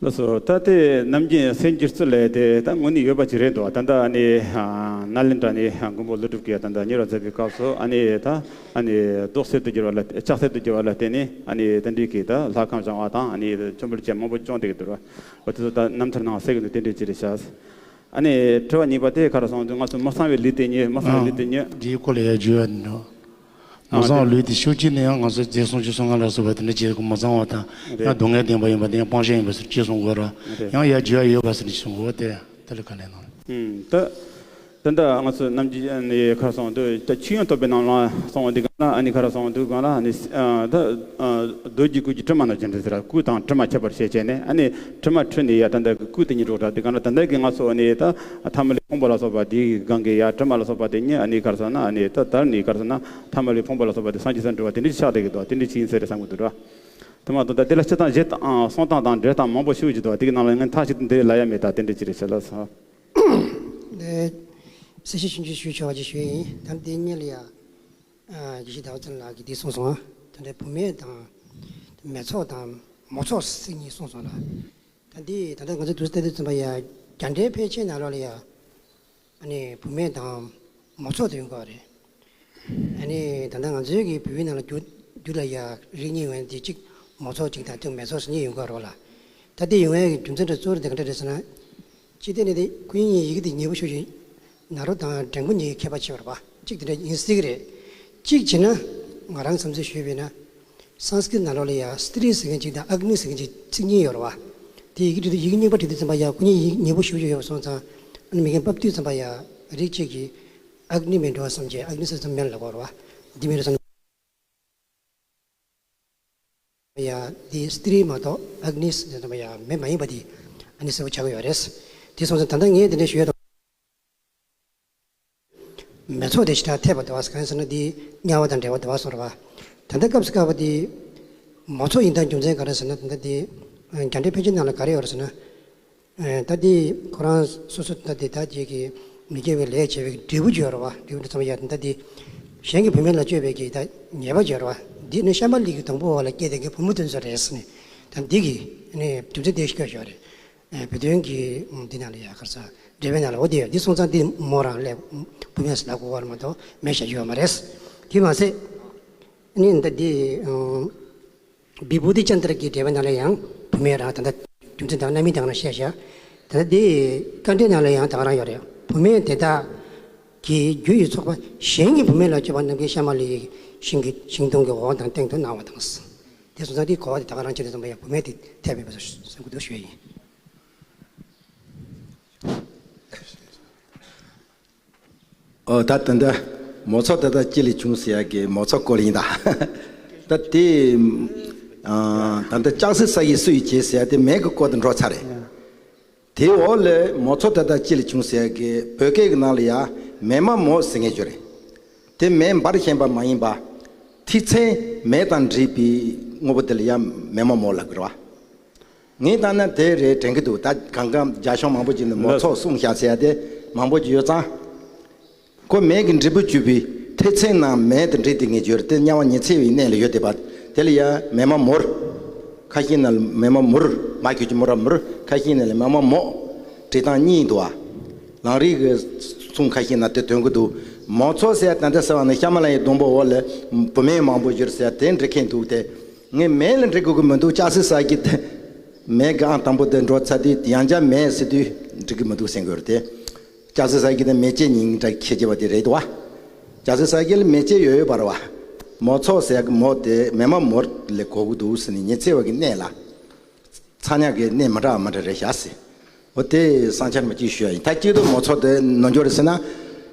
ལགས་སོ། ད་དེ་ནམ་རྒྱུན་སེམས་བསྐྱེད་ཚུལ་ལས་དེ་ད་དངོས་གནས་ཡོད་པ་ཅིག་རེད་འདུག་ད་ལྟ་ཨ་ནི་ཨ་ནཱ་ལེནྡྲ་ནས་མགོན་པོ་ཀླུ་སྒྲུབ་ཀྱིས་ད་ལྟ་ཉེ་རབས་མཛད་པའི་སྐབས་སུ་ཨ་ནི་ད་ཨ་ནི་རྡོ་གསེར་དུ་བསྒྱུར་བ་ལ་ལྕགས་གསེར་དུ་བསྒྱུར་བ་ལ་བརྟེན་ནས་ཨ་ནི་དེ་འདྲའི་གི་ད་ལྷ་ཁང་བཞེངས་པ་དང་ཨ་ནི་མཆོད་འབུལ་ཅན་མང་པོ་བྱུང་བསྡད་ཀྱི་འདུག་ར། འོ་དེ་ཚོ་ད་རྣམ་ཐར་ནང་གསལ་གྱི་འདུག་དེ་འདྲའི་ཅིག་རེད་ཤག་ཨ་ནི་དྲི་བ་གཉིས་པ་དེ་ག་རེ་གསུངས་འདུག་ང་ཚོ་མི་གཙང་བའི་ལུས་དེ་ཉིད། མི་གཙང་བའི་ལུས་དེ་ཉིད། འདིའི་སྐོར་ལ་ཡ་བརྗོད་ཡ་འདུག་མི་གཙང་བའི་ལུས་དེ་ཤུགས་གཅིག་ནས་ཡང་ང་ཚོ་རྫས་སུམ་ཅུ་སོ་ལྔ་ལ་སོགས་པ་དེ་འདྲ་བྱས་མི་གཙང་བ་དང་། རེད། ཡང་སྡུག་བསྔལ་ལྡན་པ་ཡིན་པ་དེ་ཡང་སྤང་བྱ་ཡིན་པ་ཟེར་ཅེས་གསུང་དགོས་ར། རེད། ཡང་ཡ་བརྗོད་ཡ་ཡོད་པ་ཟེར་ཅེས་གསུང་དགོས་ཏེ། དེ་ལ་ག་ལས་གནང་། ཨུམ། ད་ད་ལྟ་ང་ཚོ་ནམ་རྒྱུན་ནས་ག་རེ་གསུངས་འདུག་ད་ཆོས་དབྱིངས་རྟོགས་པའི་ནང་ལ་གསུངས་འདུག་ག་ན། ཨ་ནི་ག་རེ་གསུངས་འདུག་ག་ན། ཨ་ནི་ཨ་ད་ཨ་རྡོ་རྗེ་སྐུ་གི་དྲི་མ་ནང་བཞིན་རེད་ཟེར། སྐུ་དང་དྲི་མ་ཁྱད་པར་ཕྱེ་བྱས་ནས། ཨ་ནི་དྲི་མ་འཁྲུད་ནས་ཡ་ད་ལྟ་གི་སྐུ་དེ་ཉིད་རོགས་འདྲ་འདུག་ག་ན། ད་ལྟ་གི་ང་ཚོ་ཨ་ནི་ད་ཐ་མ་ལས་ཕུང་པོ་ལ་སོགས་པ་དེའི་སྒང་གི་ཡ་དྲི་མ་ལ་སོགས་པ་དེ་ཉིད་ཨ་ནི་ག་རེ་ཟེར་ན། ཨ་ནི་ད་དར་ནས་ག་རེ་ཟེར་ན་ཐ་མ་ལས་ཕུང་པོ་ལ་སོགས་པ་དེ་སངས་རྒྱས་སར་འགྲོ་བ་དེ་འདྲ་ཆགས་བསྡད་ཀྱི་འདུག་དེ་འདྲ་ཅིག་ཡིན་ས་རེད་བསམ་གྱི་འདུག་ར། དེ་མ་གཏོགས་ད་དེ་ལ་སྤྱིར་བཏང་གཞི་དང་གསུང་སྟངས་དང་འགྲེལ་སྟངས་མང་པོ་ཞུ་གི་འདུག་དེ་གི་ནང་ལ་ངས་མཐའ་གཅིག་ཏུ་འདི་ལབ་ཡ་མེད། ད་དེ་འདྲ་ཅིག་རེད་ཤག་ལགས་སོ། ཨེ། གསལ་བཤད་ཆུང་ཆུང་ཞུ་ཆོག་པ་ཅིག་ཞུས་ཡིན། ད་འདི་གཉིས་ལ་ཡ། ཨ། དགེ་བཤེས་ཟླ་བ་ཚེ་རིང་ལགས་ཀྱིས་འདི་གསུངས་སོང་། ད་ལྟའི་བུད་མེད་དང་མེ་ཚོགས་དང་མོ་ཚོགས་ཟེར་གཉིས་གསུངས་སོང་ལ། ད་འདི་ད་ལྟ་ང་ཚོ་དུས་ཚོད་ལྟ་དུས་ཙམ་པ་ཡ་རྒྱ་འགྲེལ་ཕལ་ཆེར་ནང་ལོགས་ལ་ཡ། ཨ་ནི་བུད་མེད་དང་མོ་ཚོགས་དེ་ཡོང་གི་རེད། ཨ་ནི་ད་ལྟ་ང་ཚོའི་གི་བོད་ཡིག་ནང་ལ་རྒྱུ་རྒྱུ་ལ་ཡ་རིགས་གཉིས་ཡོད་དེ། གཅིག་མོ་ཚོགས་གཅིག་དང་གཅིག་མེ་ཚོགས་ཟེར་གཉིས་ཡོང་གི་རེད་ལ། ད་དེ་ཡོང་ཡ་གི་རྒྱུ་མཚན་དེ་གཙོ་བོ་དེ་ག་འདྲ་རེད་ཟེར་ན། སྤྱིར་བཏང་ནས་དེ་ཁོ་གཉིས་ཡི་གེ་དེ་ཉེ་པོ་ཤོས་ཤིག་ན་རོ་དང་འགྲེང་བུ་གཉིས་ཀྱི་ཁྱད་པར་ཕྱེ་བ་རེད་པ། གཅིག་དེ་འདྲ་ཡིན་སྲིད་ཀྱི་རེད། གཅིག་བྱས་ན་ང་རང་བསམ་ཚུལ་ཞུས་པས་ན། སཾ་སྐྲྀ་ཏ་ནང་ལོགས་ལ་ཡ་སི་ཏྲི་ཟེར་མཁན་གཅིག་དང་ཨག་ནི་ཟེར་མཁན་གཅིག་ཚིག་གཉིས་ཡོད་རེད་པ། དེ་ཡི་གེ་འབྲི་དུས་ཡི་གེ་རྙིང་པ་འབྲི་དུས་ཙམ་པ་ཡ་ཁོ་གཉིས་ཡིག་ཉེ་པོ་ཞེ་པོ་ཅིག་ཡོད་པ་སོང་ཙང་། ཨ་ནི་མི་རྒན་ཕབ་དུས་ཙམ་པ་ཡ་རིགས་གཅིག་གིས་ཨག་ནི་མེ་འགྲོ་བསམ་བྱས་ཨག་ནི་ཟེར་ཙམ་མེ་ལ་ལབ་ཀྱི་ཡོད་རེད་པ། འདི་མེ་རེད་བསམ། ཡ་འདི་སི་ཏྲི་མ་གཏོགས་ཨག་ནི་ཟེར་ཙམ་པ་ཡ་མེ་མ་ཡིན་པ་འདི་ཨ་ནི་གསལ་པོ་ཆགས་ཀྱི་ཡོད་རེད། དེ་སོང་ཙང་ད་ལྟ་ངས་འདི་འདྲ་ཞུ་ཡ་དང་། མེ་ཚོགས་དེ་ཞེ་དྲག་འཐད་པ་འདུག་པ། གང་ཡིན་ཟེར་ན་འདི་དམྱལ་བ་དང་འབྲེལ་བ་འདུག་པ་སོང་རེད་པ། ད་ལྟ་སྐབས་སུ་བཀག་པ་འདི་མོ་ཚོགས་ཡིན་སྟངས་རྒྱུ་མཚན་ག་རེ་ཟེར་ན། ད་ལྟ་འདི་རྒྱ་འགྲེལ་ཕལ་ཆེར་ནང་ལ་ག་རེ་ཡོད་རེད་ཟེར་ན། ཨ། ད་འདི་ཁོ་རང་སོ་སོ་ད་འདི་ད་ཅིག་གི་མི་དགེ་བའི་ལས་བྱས་པའི་འབྲས་བུ་ཅིག་ཡོད་རེད་པ། འབྲས་བུ་འདི་ཙམ་ཡ་ད་འདི་གཞན་གྱི་བུད་མེད་ལ་སྤྱོད་པའི་གི་ད་ཉེས་པ་ཅིག་ཡོད་རེད་པ། འདི་ནི་ཤམྦྷ་ལའི་གི་དང་པོ་བ་ལ་སྐྱེས་དེ་གི་བུ་མོ་དེ་ཚོ་རེད་ཟེར་ནས། ད་འདི་གི་ནི་རྒྱུ་མཚན་དེ་ཤོད་ཤོད་རེད། ཨ། བོད་དོན་གྱི་འདི་ནང་ལ་ཡ་ག་རེ་ཟེར། འགྲེལ་པའི་ནང་ལ་འོ་དེ་ཡོད། འདི་སོང་ཙང་འདི་མོ་རང་ལས་བུད་མེད་ཟེར་ལབ་དགོས་པ་རེད་མ་གཏོགས་མེ་བཞག་རྒྱུ་ཡོད་མ་རེད། དེ་མ་ཟད་ནི་ད་འདི། ཨ། བི་བྷུ་ཏི་ཅན་ཏྲ་གི་འགྲེལ་པའི་ནང་ལ་ཡང་བུད་མེད་རང་ད་ལྟ་རྒྱུ་མཚན་དང་རྣམ་སྨིན་དང་རང་བཤད་བཞག་ད་ལྟ་འདི་དཀའ་འགྲེལ་ནང་ལ་ཡང་ད་ག་རང་ཡོད་རེད། བུད་མེད་དེ་དག་ གི་རྒྱུ་ཡི་ཚོགས་པ་གཞན་གྱི་བུད་མེད་ལ་སྤྱོད་པ་རྣམས་ཀྱིས་ཤ་མ་ལུས་ཡི་ཤིང་གི་ཤིང་སྡོང་གི་འོག་དང་སྟེང་དུ་སྣང་བ་དང་། དེ་སོང་ཙང་དེའི་གོ་བ་དེ་ད་ག་རང་བྱས་ནས་བསམ་པ་ཡང་བུད་མེད་དེ་འཐད་པའི་བཟོ་བསམ་གྱི་འདུག་ཞུ་ཡ་ཡིན། ཨོ་ད་ད་ལྟ་མོ་ཚོགས་དེ་དག་ཅི་ལས་བྱུང་ཟེར་ཡ་གི་མོ་ཚོགས་སྐོར་ཡིན་ད། ད་དེ་ཨ་ད་ལྟ་ལྕགས་སྲེག་ས་ཡི་སུ་ཡིས་བྱས་ཟེར་ཡ་དེ་མེ་གི་སྐོར་དུ་འགྲོ་ཚར་རེད། དེའི་འོག་ལས་མོ་ཚོགས་དེ་དག་ཅི་ལས་བྱུང་ཟེར་ཡ་གི་བོད་སྐད་ཀྱི་ནང་ལ་ཡ་མེ་མ་མོ་ཟེར་མཁན་ཅིག་ཡོད་རེད། དེ་མེ་འབར་བཞིན་པ་མ་ཡིན་པ། ཐེག་ཆེན་མེ་དང་འདྲེས་པའི་དངོས་པོ་དེ་ལ་ཡ་མེ་མ་མོ་ལབ་ཀྱི་རེད་བ། ངས་བལྟས་ན་དེ་རེད་དྲན་གྱི་འདུག་ད་གང་ག་རྒྱ་གཞུང་མང་པོ་ཅིག་ནས་མོ་ལགས། ཚོགས་གསུངས་བཞག་ཟེར་ཡ་དེ་མང་པོ་ཅིག་ཡོད་ཙང་། ཁོ་མེ་གི་འབྲས་བུ་བཅུད་པའི་ཐེག་ཆེན་ནང་མེ་དང་འདྲེས་ཏེ་ངེས་འགྱུར་དེ་དམྱལ་བ་ཉི་ཚེ་བའི་གནས་ལ་ཡོད་དེ་བ། དེ་ལ་ཡ་མེ་མ་མོར། ཁ་ཤས་ན་ལ་མེ་མ་མུར། མ་ཁྱོད་ཀྱི་མུར་ར་མུར། ཁ་ཤས་ན་ལ་མེ་མ་མོ། འབྲི་སྟངས་གཉིས་འདུག་བ། ལམ་རིམ་གྱི་གསུང་ཁ་ཤས་ན་དེ་འདོན་གྱི་འདུག་མོ་ཚོགས་ཟེར་ཡ་ད་ལྟ་ཟེར་བ་ནི་ཤ་མ་ལ་ཡི་སྡོང་པོ་འོག་ལ་བུད་མེད་མང་པོ་བཞུར་ཟེར་ཡ་དེ་འབྲི་མཁན་འདུག་སྟེ། ངས་མེ་ལ་འབྲི་དགོས་ཀྱི་མི་འདུག་ལྕགས་སྲེག་ས་ཀྱི་དེ། མེ་གི་ཨང་དང་པོ་དེ་འགྲོ་ཚར་དུས་ཡང་བསྐྱར་མེ་ཟེར་དུས་འགྲིག་གི་མི་འདུག་ཟེར་དགོས་རེད་དེ། ལྕགས་སྲེག་ས་ཀྱི་དེ་མེ་ལྕེ་གཉིས་འདྲ་ཁྱད་ཆེ་བ་དེ་རེད་དོ། ལྕགས་སྲེག་ས་ཀྱི་ལ་མེ་ལྕེ་ཡོད་ཡོད་པ་རེད་བ། མོ་ཚོགས་ཟེར་གི་མོ་དེ་མེ་མ་མོར་ལས་གོ་གི་འདུག་ཟེར་ནས་ཉི་ཚེ་བ་གི་གནས་ལ། ཚ་དམྱལ་གི་གནས་མི་འདྲ་བ་མི་འདྲ་རེད་བཞག་ཟེར། འོ་དེ་བསམ་འཆར་མ་གཅིག་ཞུ་ཡ་ཡིན། ད་གཅིག་ཏུ་མོ་ཚོགས་དེ་ནོར་འགྱོ་རེད་ཟེར་ན།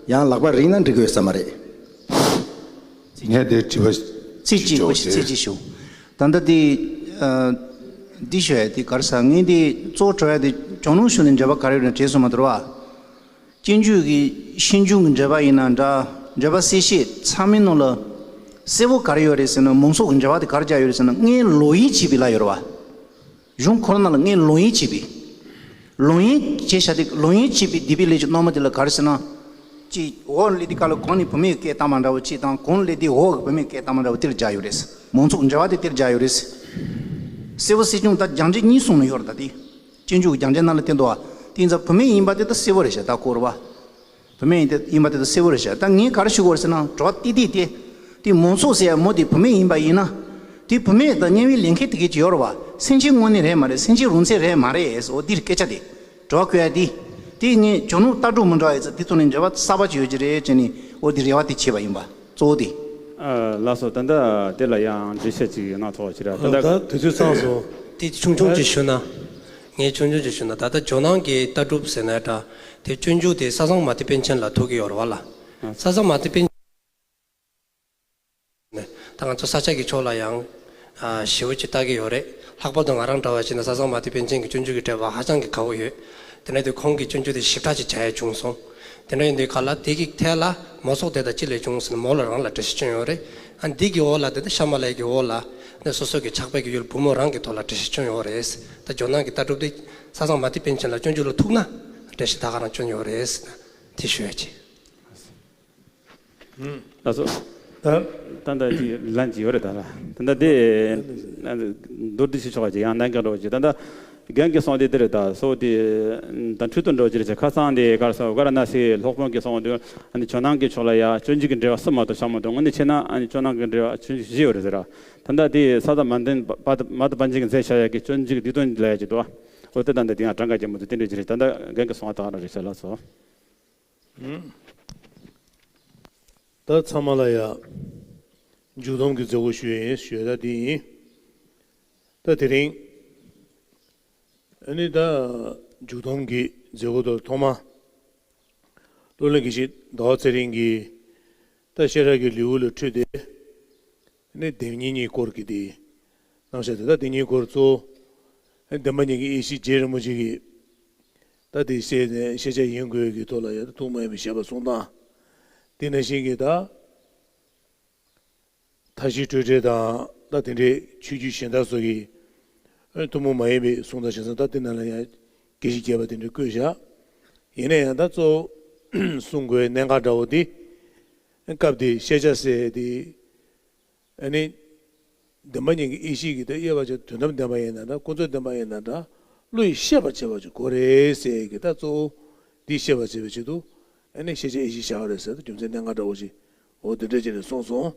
ཡང་ལག་པ་རིང་ན་འགྲིག་གི་ཡོད་ས་མ་རེད། ངས་དེ་དྲི་བ་ཚིག་གཅིག་ཞུ་ཞུ་ཞུ། ཚིག་གཅིག་ཞུ། ད་ལྟ་དེ་ཨ་འདི་ཞུ་ཡ་དེ་ག་རེ་ཟེར། ངས་དེ་གཙོ་བོ་དྲི་བ་དེ་ཇོ་ནང་གཞུང་ནས་འགྲེལ་པ་ག་རེ་ཡོད་ན་དྲིས་སོང་མ་གཏོགས་བ། སྤྱོད་འཇུག་གི་ཤིན་སྦྱངས་ཀྱི་འགྲེལ་པ་ཡིན་ན་འདྲ། འགྲེལ་པ་གསལ་བཤད་ཚང་མའི་ནང་ལ་གསལ་པོ་ག་རེ་ཡོད་རེད་ཟེར་ན་མང་ཚོགས་ཀྱི་འགྲེལ་པ་དེ་ག་རེ་བྱས་ཡོད་རེད་ཟེར་ན་ངས་ལོག་གཡེམ་བྱས་པའི་ལབ་ཡོད་རེད་བ། གཞུང་ཁོ་རང་ནང་ལ་ངས་ལོག་གཡེམ་བྱས་པའི། ལོག་གཡེམ་བྱས་བཞག་དེ་ལོག་གཡེམ་བྱས་པའི་སྡིག་པའི་ལས་ཀྱི་རྣམ་པ་དེ་ལ་ག་རེ་ཟེར་ན། ཅིག་འོག་ལས་དེ་ག་ལ་གོང་ནས་བུད་མེད་སྐད་བཏང་བ་འདྲ་བོ་ཅིག་དང་གོང་ལས་དེ་འོག་གི་བུད་མེད་སྐད་བཏང་བ་འདྲ་བོ་དེར་སྦྱར་ཡོད་རེད། མང་ཚོགས་འགྲེལ་པ་དེ་དེར་སྦྱར་ཡོད་རེད། གསལ་པོ་གསལ་སྦྱོང་ད་སྦྱང་འབྲས་གཉིས་གསུངས་ནས་ཡོད་རེད་ད་དེ། སྤྱོད་འཇུག་གི་སྦྱང་འབྲས་ནང་ལ་བསྟན་འདུག་བ། དེ་ཡིན་ཙང་བུད་མེད་ཡིན་པ་དེ་ད་གསལ་པོ་རེད་ཤག་ད་གོ་རེད་བ། བུད་མེད་ཡིན་ཏེ་ཡིན་པ་དེ་ཚོ་གསལ་པོ་རེད་ཤག་ད་ངས་ག་རེ་ཞུ་དགོས་རེད་ཟེར་ན་དྲི་བ་ཏིག་ཏིག་སྟེ། དེ་མང་ཚོགས་ཟེར་ཡ་མོ་དེ་བུད་མེད་ཡིན་པ་ཡིན་ན། དེ་བུད་མེད་དང་དམྱལ་བའི་ལས་མཁན་དེ་གས་ཀྱི་ཡོད་རེད་བ། སེམས་ཅན་དངོས་གནས་རེད་མ་རེད། སེམས་ཅན་རང་མཚན་རེད་མ་རེད། འོ་འདིར་སྐད་ཆ་དེ། དྲི་བ་བཀོད་ཡ་དེ། དེ་ངས་ཇོ་ནང་ལྟ་གྲུབ་མི་འདྲ་བ་ཡོད་ཚེ་དེ་ཚོ་ནས་འགྲེལ་པ་གསར་པ་ཅིག་ཡོད་ཀྱི་རེད་ཅེས་ནས་འོ་དེ་རེ་བ་དེ་བྱས་པ་ཡིན་པ་གཙོ་བོ་དེ། ཨ་ལགས་སོ། ད་ལྟ་དེ་ལ་ཡང་འགྲེལ་བཤད་ཅིག་གནང་ཐུབ་པ་ཅིག་རེད་ད། ད་དུས་ཚོད་ཚང་སོང་། དེ་ཆུང་ཆུང་ཅིག་ཞུ་ན། ངས་ཆུང་ཆུང་ཅིག་ཞུ་ན་ད་ལྟ་ཇོ་ནང་གི་ལྟ་གྲུབ་ཟེར་ན་འདྲ། དེ་སྤྱོད་འཇུག་དེ་ས་བཟང་མ་ཏི་པཎ་ཆེན་ལ་ཐུག་གི་ཡོད་རེད་བ་ལ། ས་བཟང་མ་ཏི་པཎ་ཆེན་ད་ང་ཚོ་ས་སྐྱ་གི་ཕྱོགས་ལ་ཡང་ཞེ་པོ་ཅིག་ལྟ་གི་ཡོད་རེད། ལྷག་པར་དུ་ང་རང་འདྲ་བ་བྱས་ན་ས་བཟང་མ་ཏི་པཎ་ཆེན་གྱི་སྤྱོད་འཇུག་གི་འགྲེལ་པ་ཧ་ཅང་གི་དགའ་བོ་ཡོད། དེ་ནས་དེ་ཁོང་གི་སྤྱོད་འཇུག་དེ་ཞིབ་ཕྲ་ཅིག་བྱ་ཡ་བྱུང་སོང་། དེ་འདྲ་ཡིན་དུས་ག་ལ་དེ་གི་ཐད་ལ་མོ་ཚོགས་དེ་དག་ཅི་ལས་བྱུང་ཟེར་ན་མོ་ལ་རང་ལ་འགྲེལ་བཤད་བྱུང་ཡོད་རེད། ཨ་འདི་གི་འོག་ལ་དེ་ད་ཤ་མ་ལ་ཡི་གི་འོག་ལ་ནས་སོ་སོ་གི་ཕྱག་དཔེ་གི་ཡུལ་བུ་མོ་རང་གི་ཐོག་ལ་འགྲེལ་བཤད་བྱུང་ཡོད་རེད། ད་ཇོ་ནང་གི་ལྟ་གྲུབ་དེ་ས་བཟང་མ་ཏི་པཎ་ཆེན་ལ་སྤྱོད་འཇུག་ལ་ཐུག་ན་འགྲེལ་བཤད་ད་ག་རང་བྱུང་ཡོད་རེད། དེ་ཞུ་ཡ་ཅིག་ལགས་སོ། ད་ད་ལྟ་ཅིག་ལན་ཅིག་ཡོད་རེད་ད་ལ། ད་ལྟ་དེ་མདོར་བསྡུས་ཤིག་ཆོག་ཅིག་ཡང་གནད་འགག་འདྲ་བོ་ཅིག་ད་ལྟ་རྒན་གྱིས་གསུངས་དེ་འདི་རེད་ད། སོ་དེ་ད་འཕྲོས་དོན་འདྲ་བོ་ཅིག་རེད་ཅེ་ཁ་སང་དེ་གར་སོང་ག་ར་ན་སི་སློབ་དཔོན་གྱིས་གསུངས་དུས་ཨ་ནི་ཇོ་ནང་གི་ཕྱོགས་ལ་ཡ་སྤྱོད་འཇུག་གི་འགྲེལ་པ་གསུམ་མ་གཏོགས་བཞག་མ་འདུག་དངོས་གནས་བྱས་ན་ཨ་ནི་ཇོ་ནང་གི་འགྲེལ་པ་སྤྱོད་འཇུག་བཞི་ཡོད་རེད་ཟེར་ར། ད་ལྟ་དེ་ས་བཟང་མ་ཏི་པཎ་ཆེན་གྱིས་མཛད་བཞག་ཡ་གི་སྤྱོད་འཇུག་གི་སྡིག་ཏོ་ལབ་ཡ་ཅིག་འདུག་འོ་དེ་ད་ལྟ་དེ་ཡང་གྲངས་ཀ་ཅན་མ་གཏོགས་དེ་འདྲ་ཅིག་རེད། ད་ལྟ་རྒན་གྱིས་གསུངས་པ་ད་ག་རང་རེད་ཤག་ལགས་སོ། ད་ཚང་མ་ལ་ཡ་མཇུག་སྡོམ་གྱི་མཛད་སྒོ་ཞུ་ཡས་ཡིན་ཞུ་ཡས་ད་འདི་ཡིན། ད་དེ་རིང་ཨ་ནི་ད་མཇུག་སྡོམ་གྱི་མཛད་སྒོ་དེ་ཐོག་མ་སློབ་གླིང་དགེ་བཤེས་ཟླ་བ་ཚེ་རིང་གིས་ད་བཤད་གྲྭ་གི་ལེའུ་ལ་འཕྲོས་ཏེ་ཨ་ནི་སྡེ་གཉིས་གཉིས་སྐོར་གྱི་དེ་གནང་བཞག་དེ་ད་སྡེ་གཉིས་སྐོར་གཙོ་བོ་ཨ་ནི་བདེན་པ་གཉིས་ཀྱི་ཡེ་ཤེས་རྗེ་རིན་པོ་ཆེ་གིས། ད་དེ་ཤེས་ནས་ཤེས་བྱ་ཡིན་དགོས་ཀྱི་ཐོག་ལ་ཡང་ཐུགས་མ་ཡེངས་པའི་བཤད་པ་གསུངས་སྟངས། དེ་ནང་བཞིན་གྱི་ད་མཐའ་བཞི་སྤྲོས་བྲལ་དང་ད་དེ་འདྲའི་ཆོས་བརྒྱུད་གཞན་དག་སོགས་ཀྱི་ཐུན་མོང་མ་ཡིན་པའི་གསུང་སྟངས་བྱས་ཙང་ད་དེ་ནང་ལ་ཡང་དགེ་བཤེས་བརྒྱད་པ་དེ་འདྲ་བཀོད་བཞག་ཡིན་ན་ཡང་ད་གཙོ་བོ་གསུང་དགོས་གནད་འགག་འདྲ་བོ་དེ་སྐབས་དེ་ཤེས་བྱ་ཟེར་དེ། ཨ་ནི། བདེན་པ་གཉིས་ཀྱི་ཡེ་ཤེས་ཀྱི་དེ་དབྱེ་བ་ཕྱེ་དོན་དམ་བདེན་པ་ཡིན་ན་འདྲ་ཀུན་རྫོབ་བདེན་པ་ཡིན་ན་འདྲ་བློ་ཡིས་ཤེས་པར་བྱེད་པ་ཅིག་དགོས་རེད་ཟེར་གི་ད་གཙོ་བོ་འདི་ཤེས་པར་བྱེད་པའི་ཆེད་དུ་ཨ་ནི་ཤེས་བྱ་ཡེ་ཤེས་བྱ་བ་རེད་ཟེར་ད་རྒྱུ་མཚན་གནད་འགག་འདྲ་བོ་ཞིག་འོ་དེ་འདྲ་བྱས་ནས་གསུངས་སོང་།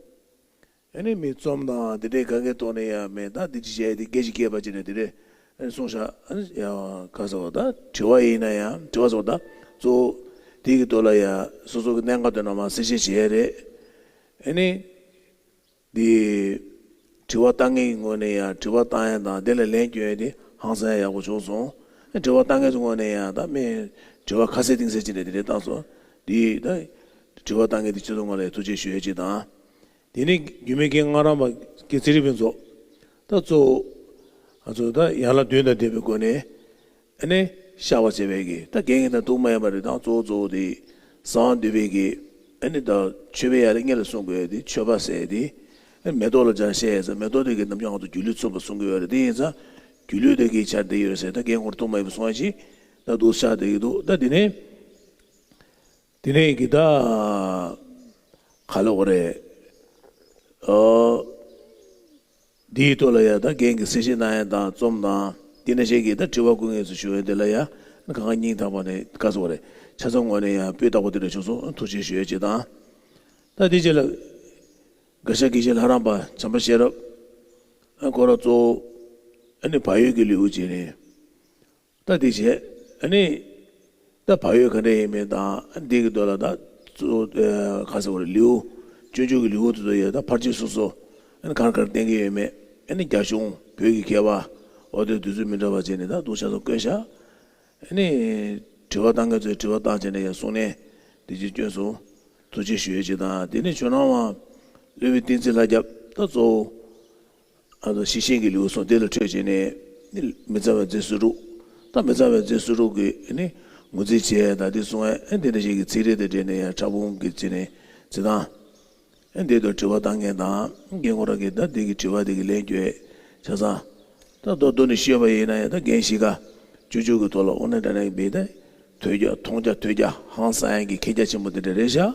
ཨ་ནི་མི་རྩོམ་དང་དེ་འདྲའི་གང་གའི་ཐོག་ནས་ཡང་མེད་ད་འདི་ཅི་བྱས་ཏེ་སྐད་ཅིག་སྐད་པ་ཅིག་ནས་དེ་འདྲའི་ཨ་ནི་གསུངས་བཞག་ཨ་ནི་ཡང་ག་ཟེར་བ་ད་དྲི་བ་ཡིན་ན་ཡང་དྲི་བ་ཟེར་བ་ད་གཙོ་བོ། དེ་གི་ཐོག་ལ་ཡ་སོ་སོ་གི་གནད་འགག་དེ་ནང་མ་གསལ་བཤད་བྱས་རེད། ཨ་ནི། འདི། དྲི་བ་བཏང་མཁན་གྱི་ངོས་ནས་ཡང་དྲི་བ་བཏང་ཡ་དང་དེ་ལ་ལན་སྐྱོན་ཡ་དེ་ཧང་སང་ཡག་པོ་བྱུང་སོང་། དྲི་བ་བཏང་མཁན་ཚོའི་ངོས་ནས་ཡང་ད་མི་དྲི་བ་ཁ་གསལ་གཏིང་གསལ་ཅིག་ནས་དེ་འདྲས་བཏང་སོང་། འདི་ད་དྲི་བ་བཏང་མཁན་དེ་ཁྱེད་ཚོའི་ངོས་ལ་ཐུགས་རྗེ་ཞུ་ཡ་ཅིག་དང་། དེ་ནས་རྒྱུད་སྨད་ཀྱི་སྔགས་རམས་པ་དགེ་ཚེ་རིང་ཕུན་ཚོགས། ད་གཙོ་བོ། ང་ཚོ་ད་ཡན་ལག་བདུན་དང་ལྡན་པའི་སྒོ་ནས། ཨ་ནི་བཤགས་པ་བྱེད་པའི་གི་ད་འགན་གྱི་ད་ཐུགས་མ་ཡེངས་པ་རེད་དང་གཙོ་བོ་གཙོ་བོ་དེ་གསང་བ་འདུས་པའི་གི་ཨ་ནི་ད་མཆོད་པའི་ཡ་རེ་སྔོན་ལ་གསུང་དགོས་ཡ་དེ་མཆོད་པ་ཟེར་ཡ་དེ་ཨ་ནི་མེ་ཏོག་ལ་སྦྱར་བཤད་ཡ་ཟེར་མེ་ཏོག་དེ་གི་རྣམ་འགྱུར་ང་ཚོ་སྒྱུ་ལུས་མཚོན་པ་གསུང་གི་ཡོད་རེད། དེ་ཡིན་ཙང་སྒྱུ་ལུས་དེ་གི་ཆ་དེ་ཡོད་རེད་ཟེར་ད་འགན་ཁུར་ཐུགས་མ་ཡེངས་པ་གསུང་ཡ་ཅིག་ད་འདུག་ཤག་དེ་གི་འདུག་ད་དེ་ནས་དེ་ནས་གི་ད་ག་ལ་འོ་རེད། ཨོ། འདིའི་ཐོག་ལ་ཡ་ད་རྒན་གྱིས་གསལ་བཤད་གནང་ཡ་དང་རྩོམ་དང་འདི་འདྲ་ཞིག་གིས་ད་དྲི་བ་བཀོད་མཁན་ཚོ་ཞུ་བའི་དེ་ལ་ཡ་གང་ག་སྙིང་ཐག་པ་ནས་དགའ་ཚོར་བ་རེད། ཆ་ཚང་ངོས་ནས་ཡང་སྤུས་དག་པོ་དེ་འདྲ་བྱུང་སོང་། ཐུགས་རྗེ་ཞུ་ཡ་བྱེད་དང་། ད་འདི་རྗེས་ལ་དགའ་ཤོས་དགེ་བཤེས་ལྷ་རམས་པ་བྱམས་པ་ཤེས་རབ་ཁོ་རང་གཙོ་བོ་ཨ་ནི་བག་ཡོད་ཀྱི་ལེའུ་བྱས་ནས། ད་དེ་བྱས། ཨ་ནི། ད་བག་ཡོད་ག་འདྲ་ཡིན་མིན་དང་ཨ་འདི་གི་མདོ་ལ་ད་གཙོ་ཁ་ཟེར་བ་རེད་ལེའུ། སྤྱོད་འཇུག་གི་ལེའུ་དེ་ཚོ་ཡོད། ད་ཕར་ཕྱིན་སོ་སོ་ཨ་ནི་གར་གར་བསྟན་གྱི་ཡོད་མེད། ཨ་ནི་རྒྱ་གཞུང་བོད་ཀྱི་མཁས་པ་འོ་དེ་དུས་ཚོད་མི་འདྲ་བ་བྱས་ནས་ད་འདུག་ཆ་ཚང་བཀོད་བཞག་ཨ་ནི། དྲི་བ་བཏང་མཁན་ཚོས་དྲི་བ་བཏང་བྱས་ནས་ཡང་གསུང་ནས་དེ་ཅིག་བསྐྱོན་སོང་། ཐུགས་རྗེ་ཞུ་ཡས་ཅིག་དང་དེ་ནས་ཇོ་ནང་བ་སློབ་དཔོན་བསྟན་འཛིན་ལྷ་སྐྱབས་ད་གཙོ་བོ། ཨ་ནི་ཤེར་ཕྱིན་གྱི་ལེའུ་གསུངས་དེ་ལ་འཕྲོས་བྱས་ནས་མི་གཙང་བའི་རྫས་སོ་དྲུག་ད་མི་གཙང་བའི་རྫས་སོ་དྲུག་གི་ནི་ངོས་འཛིན་བྱས་ད་དེ་གསུང་ཨེ་འདི་འདྲ་ཞིག་གི་ཚིག་རེ་དང་འབྲེལ་ནས་ཡང་ཕྲ་ཕུང་གི་བྱས་ནས་བྱེད་སྟངས་ཨེ་འདི་དང་དྲི་བ་བཏང་མཁན་དང་རྒན་ཁོ་རང་གིས་ད་འདི་གི་དྲི་བ་འདི་གི་ལན་བསྐྱོན་ཆ་ཚང་ད་མདོར་བསྡུས་ནས་ཤོད་པ་ཡིན་ན་ཡང་ད་རྒན་གཞིས་ཀ་སྤྱོད་འཇུག་གི་ཐོག་ལ་དབུ་མནན་འདྲ་ནས་འབད་ད་ཐོས་རྒྱ་མཐོང་རྒྱ་ཐོས་རྒྱ་ཧང་སང་ཡག་གི་མཁས་རྒྱ་ཆེན་པོ་འདི་འདྲ་རེད་ཤག་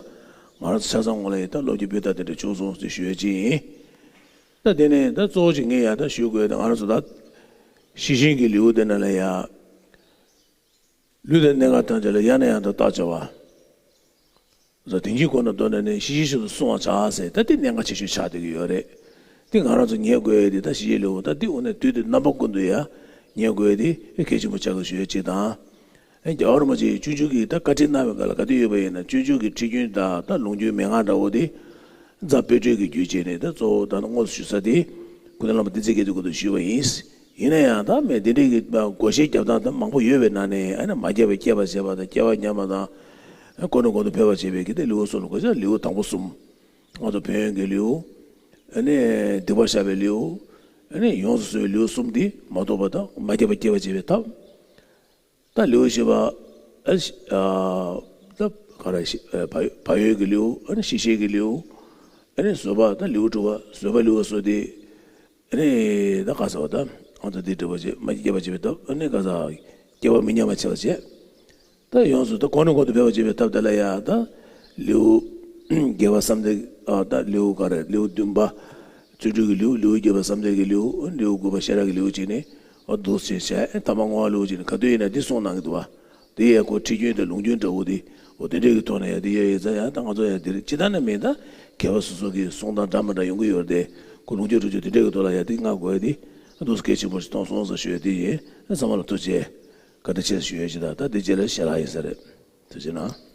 ང་རང་ཚོ་ཆ་ཚང་ངོས་ལ་ཡང་ད་བློ་སྐྱེད་སྤུས་དག་འདི་འདྲ་བྱུང་སོང་ཟེར་ཞུ་ཡས་ཅིག་ཡིན། ད་དེ་ནས་ད་གཙོ་བོ་ཅིག་ངས་ཡང་ད་ཞུ་དགོས་ད་ང་རང་ཚོ་ད་ཤེར་ཕྱིན་གྱི་ལེའུ་དེ་ནང་ལ་ཡང་ལུས་དང་གནས་ཁང་ཐམས་ཅད་ལ་ཡང་ནས་ཡང་དུ་བརྟག་དཔྱད་པ། ད་དེང་གི་སྐོར་ན་མདོར་ན་ནས་ཤེར་ཕྱིན་ཤིན་ཏུ་བསྲུང་བར་བྱ་ཟེར་ད་དེ་གནད་འགག་ཆེ་ཤོས་ཆགས་བསྡད་ཀྱི་ཡོད་རེད། དེ་ང་རང་ཚོ་ཉན་དགོས་ཡས་དེ་ད་ཤེར་ཕྱིན་ལེའུ་ད་དེ་འོ་ན་དུས་དེ་རྣམ་པ་ཀུན་ཏུ་ཡང་ཉན་དགོས་ཡས་དེ་གལ་ཆེན་པོ་ཆགས་ཀྱི་ཞུ་ཡས་ཅིག་དང་། ཨེ་རྒྱལ་བ་རིན་པོ་ཆེས་སྤྱོད་འཇུག་གི་ད་བཀའ་ཁྲིད་གནང་བའི་སྐབས་ལ་ག་དུས་ཡོད་པ་ཡིན་ན་སྤྱོད་འཇུག་གི་ཁྲིད་རྒྱུན་དང་ད་ལུང་རྒྱུན་མན་ངག་འདྲ་བོ་དེ་རྫ་དཔལ་སྤྲུལ་གྱི་རྒྱུད་བྱས་ནས་ད་གཙོ་བོ་ད་ནི་དངོས་སུ་ཞུ་ས་དེ་སྐུ་ཚེ་བླ་མ་བསྟན་འཛིན་རྒྱ་མཚོའི་སྐུ་མདུན་ཞུས་པ་ཡིན། ཡིན་ན་ཡང་ད་མི་དེ་འདྲའི་གི་བགོ་བཤའ་རྒྱབ་སྟངས་ད་མང་པོ་ཡོད་པའི་ནང་ནས་ཨ་ནི་མ་སྐྱེས་པ་སྐྱེས་པ་བྱས་པ་དང་སྐྱེ་བ་ཉམས་པ་དང་། ཨ་གོང་ནས་གོང་དུ་འཕེལ་བ་བྱེད་པའི་གི་དེ་ལེའུ་གསུམ་ལ་གོ་ཆ་ལེའུ་དང་པོ་གསུམ། ང་ཚོ་ཕན་ཡོན་གྱི་ལེའུ། ཨ་ནི་སྡིག་པ་བཤགས་པའི་ལེའུ། ཨ་ནི་ཡོངས་སུ་བཟུང་བའི་ལེའུ་གསུམ་དེ་མ་ཐོབ་པ་དང་མ་སྐྱེས་པ་སྐྱེ་བར་བྱེད་པའི་ཐབས། ད་ལེའུ་བཞི་པ། ཨ་ཤ་ཨ་ད་ག་རེ་ཤི་ཨ་བག་བག་ཡོད་ཀྱི་ལེའུ། ཨ་ནི་ཤེར་ཕྱིན་གྱི་ལེའུ། ཨ་ནི་བཟོད་པ་ད་ལེའུ་དྲུག་པ་བཟོད་པ་ལེའུ་སོགས་ཏེ། ཨ་ནི་ད་ག་ཟེར་བ་ད་ཨ་ད་འདི་འདྲ་བ་བྱེད་མ་སྐྱེས་པ་བྱེད་པའི་ཐབས། ཨ་ནི་ག་ཟེར་སྐྱེ་བ་མི་ཉམས་པ་བྱེད་པ་བྱེད། ད་ཡོངས་སུ་ད་གོང་ནས་གོང་དུ་འཕེལ་བ་བྱེད་པའི་ཐབས་དེ་ལ་ཡ་ད་ལེའུ་བརྒྱད་པ་བསམ་གཏན་ཨ་ད་ལེའུ་ག་རེ་ལེའུ་བདུན་པ། བརྩོན་འགྲུས་ཀྱི་ལེའུ། ལེའུ་བརྒྱད་པ་བསམ་གཏན་གྱི་ལེའུ། ལེའུ་དགུ་པ་ཤེས་རབ་ཀྱི་ལེའུ་བྱས་ནས་ཨ་འདུག་སེ་བྱས་ཨེ་ཐ་མ་བསྔོ་བ་ལེའུ་བྱས་ནས་ག་དུས་ཡིན་ན་འདི་གསུངས་གནང་གི་འདུག་བ། དེ་ཡས་ཁོ་ཁྲིད་རྒྱུན་དང་ལུང་རྒྱུན་འདྲ་བོ་དེ་འོ་དེ་འདྲས་ཀྱི་ཐོག་ནས་ཡ་དེ་ཡོད་ཡོད་ཙང་ཡ་ད་ང་ཚོ་ཡ་དེ་རེད་ཅི་ད་ནི་མིན་ད་མཁས་པ་སོ་སོ་གི་གསུང་སྟངས་འདྲ་མི་འདྲ་ཡོང་གི་ཡོད་རེད་དེ་ཁོ་ལུང་རྒྱུན་རུ་རྒྱུན་དེ་འདྲས་ཀྱི་ཐོག་ལ་ཡ་དེ་བསྔགས་དགོས་ཡ་དེ་ཨ་འདུག་སེ་གལ་ཆེན་པོ་ཞིག་མཐོང་སོང་ཟེར་ཞུ་ཡ་དེ་ཡིན། ཚང་མ་ལ་ཐུགས་རྗེ་བཀའ་དྲིན་ཆེ་ཞུ་ཡ་ཅི་ད་ད་དེ་རྗེས་ལ་ཞལ་ལག་ཡིན་ས་རེད། ཐུགས་རྗེ་གནང་།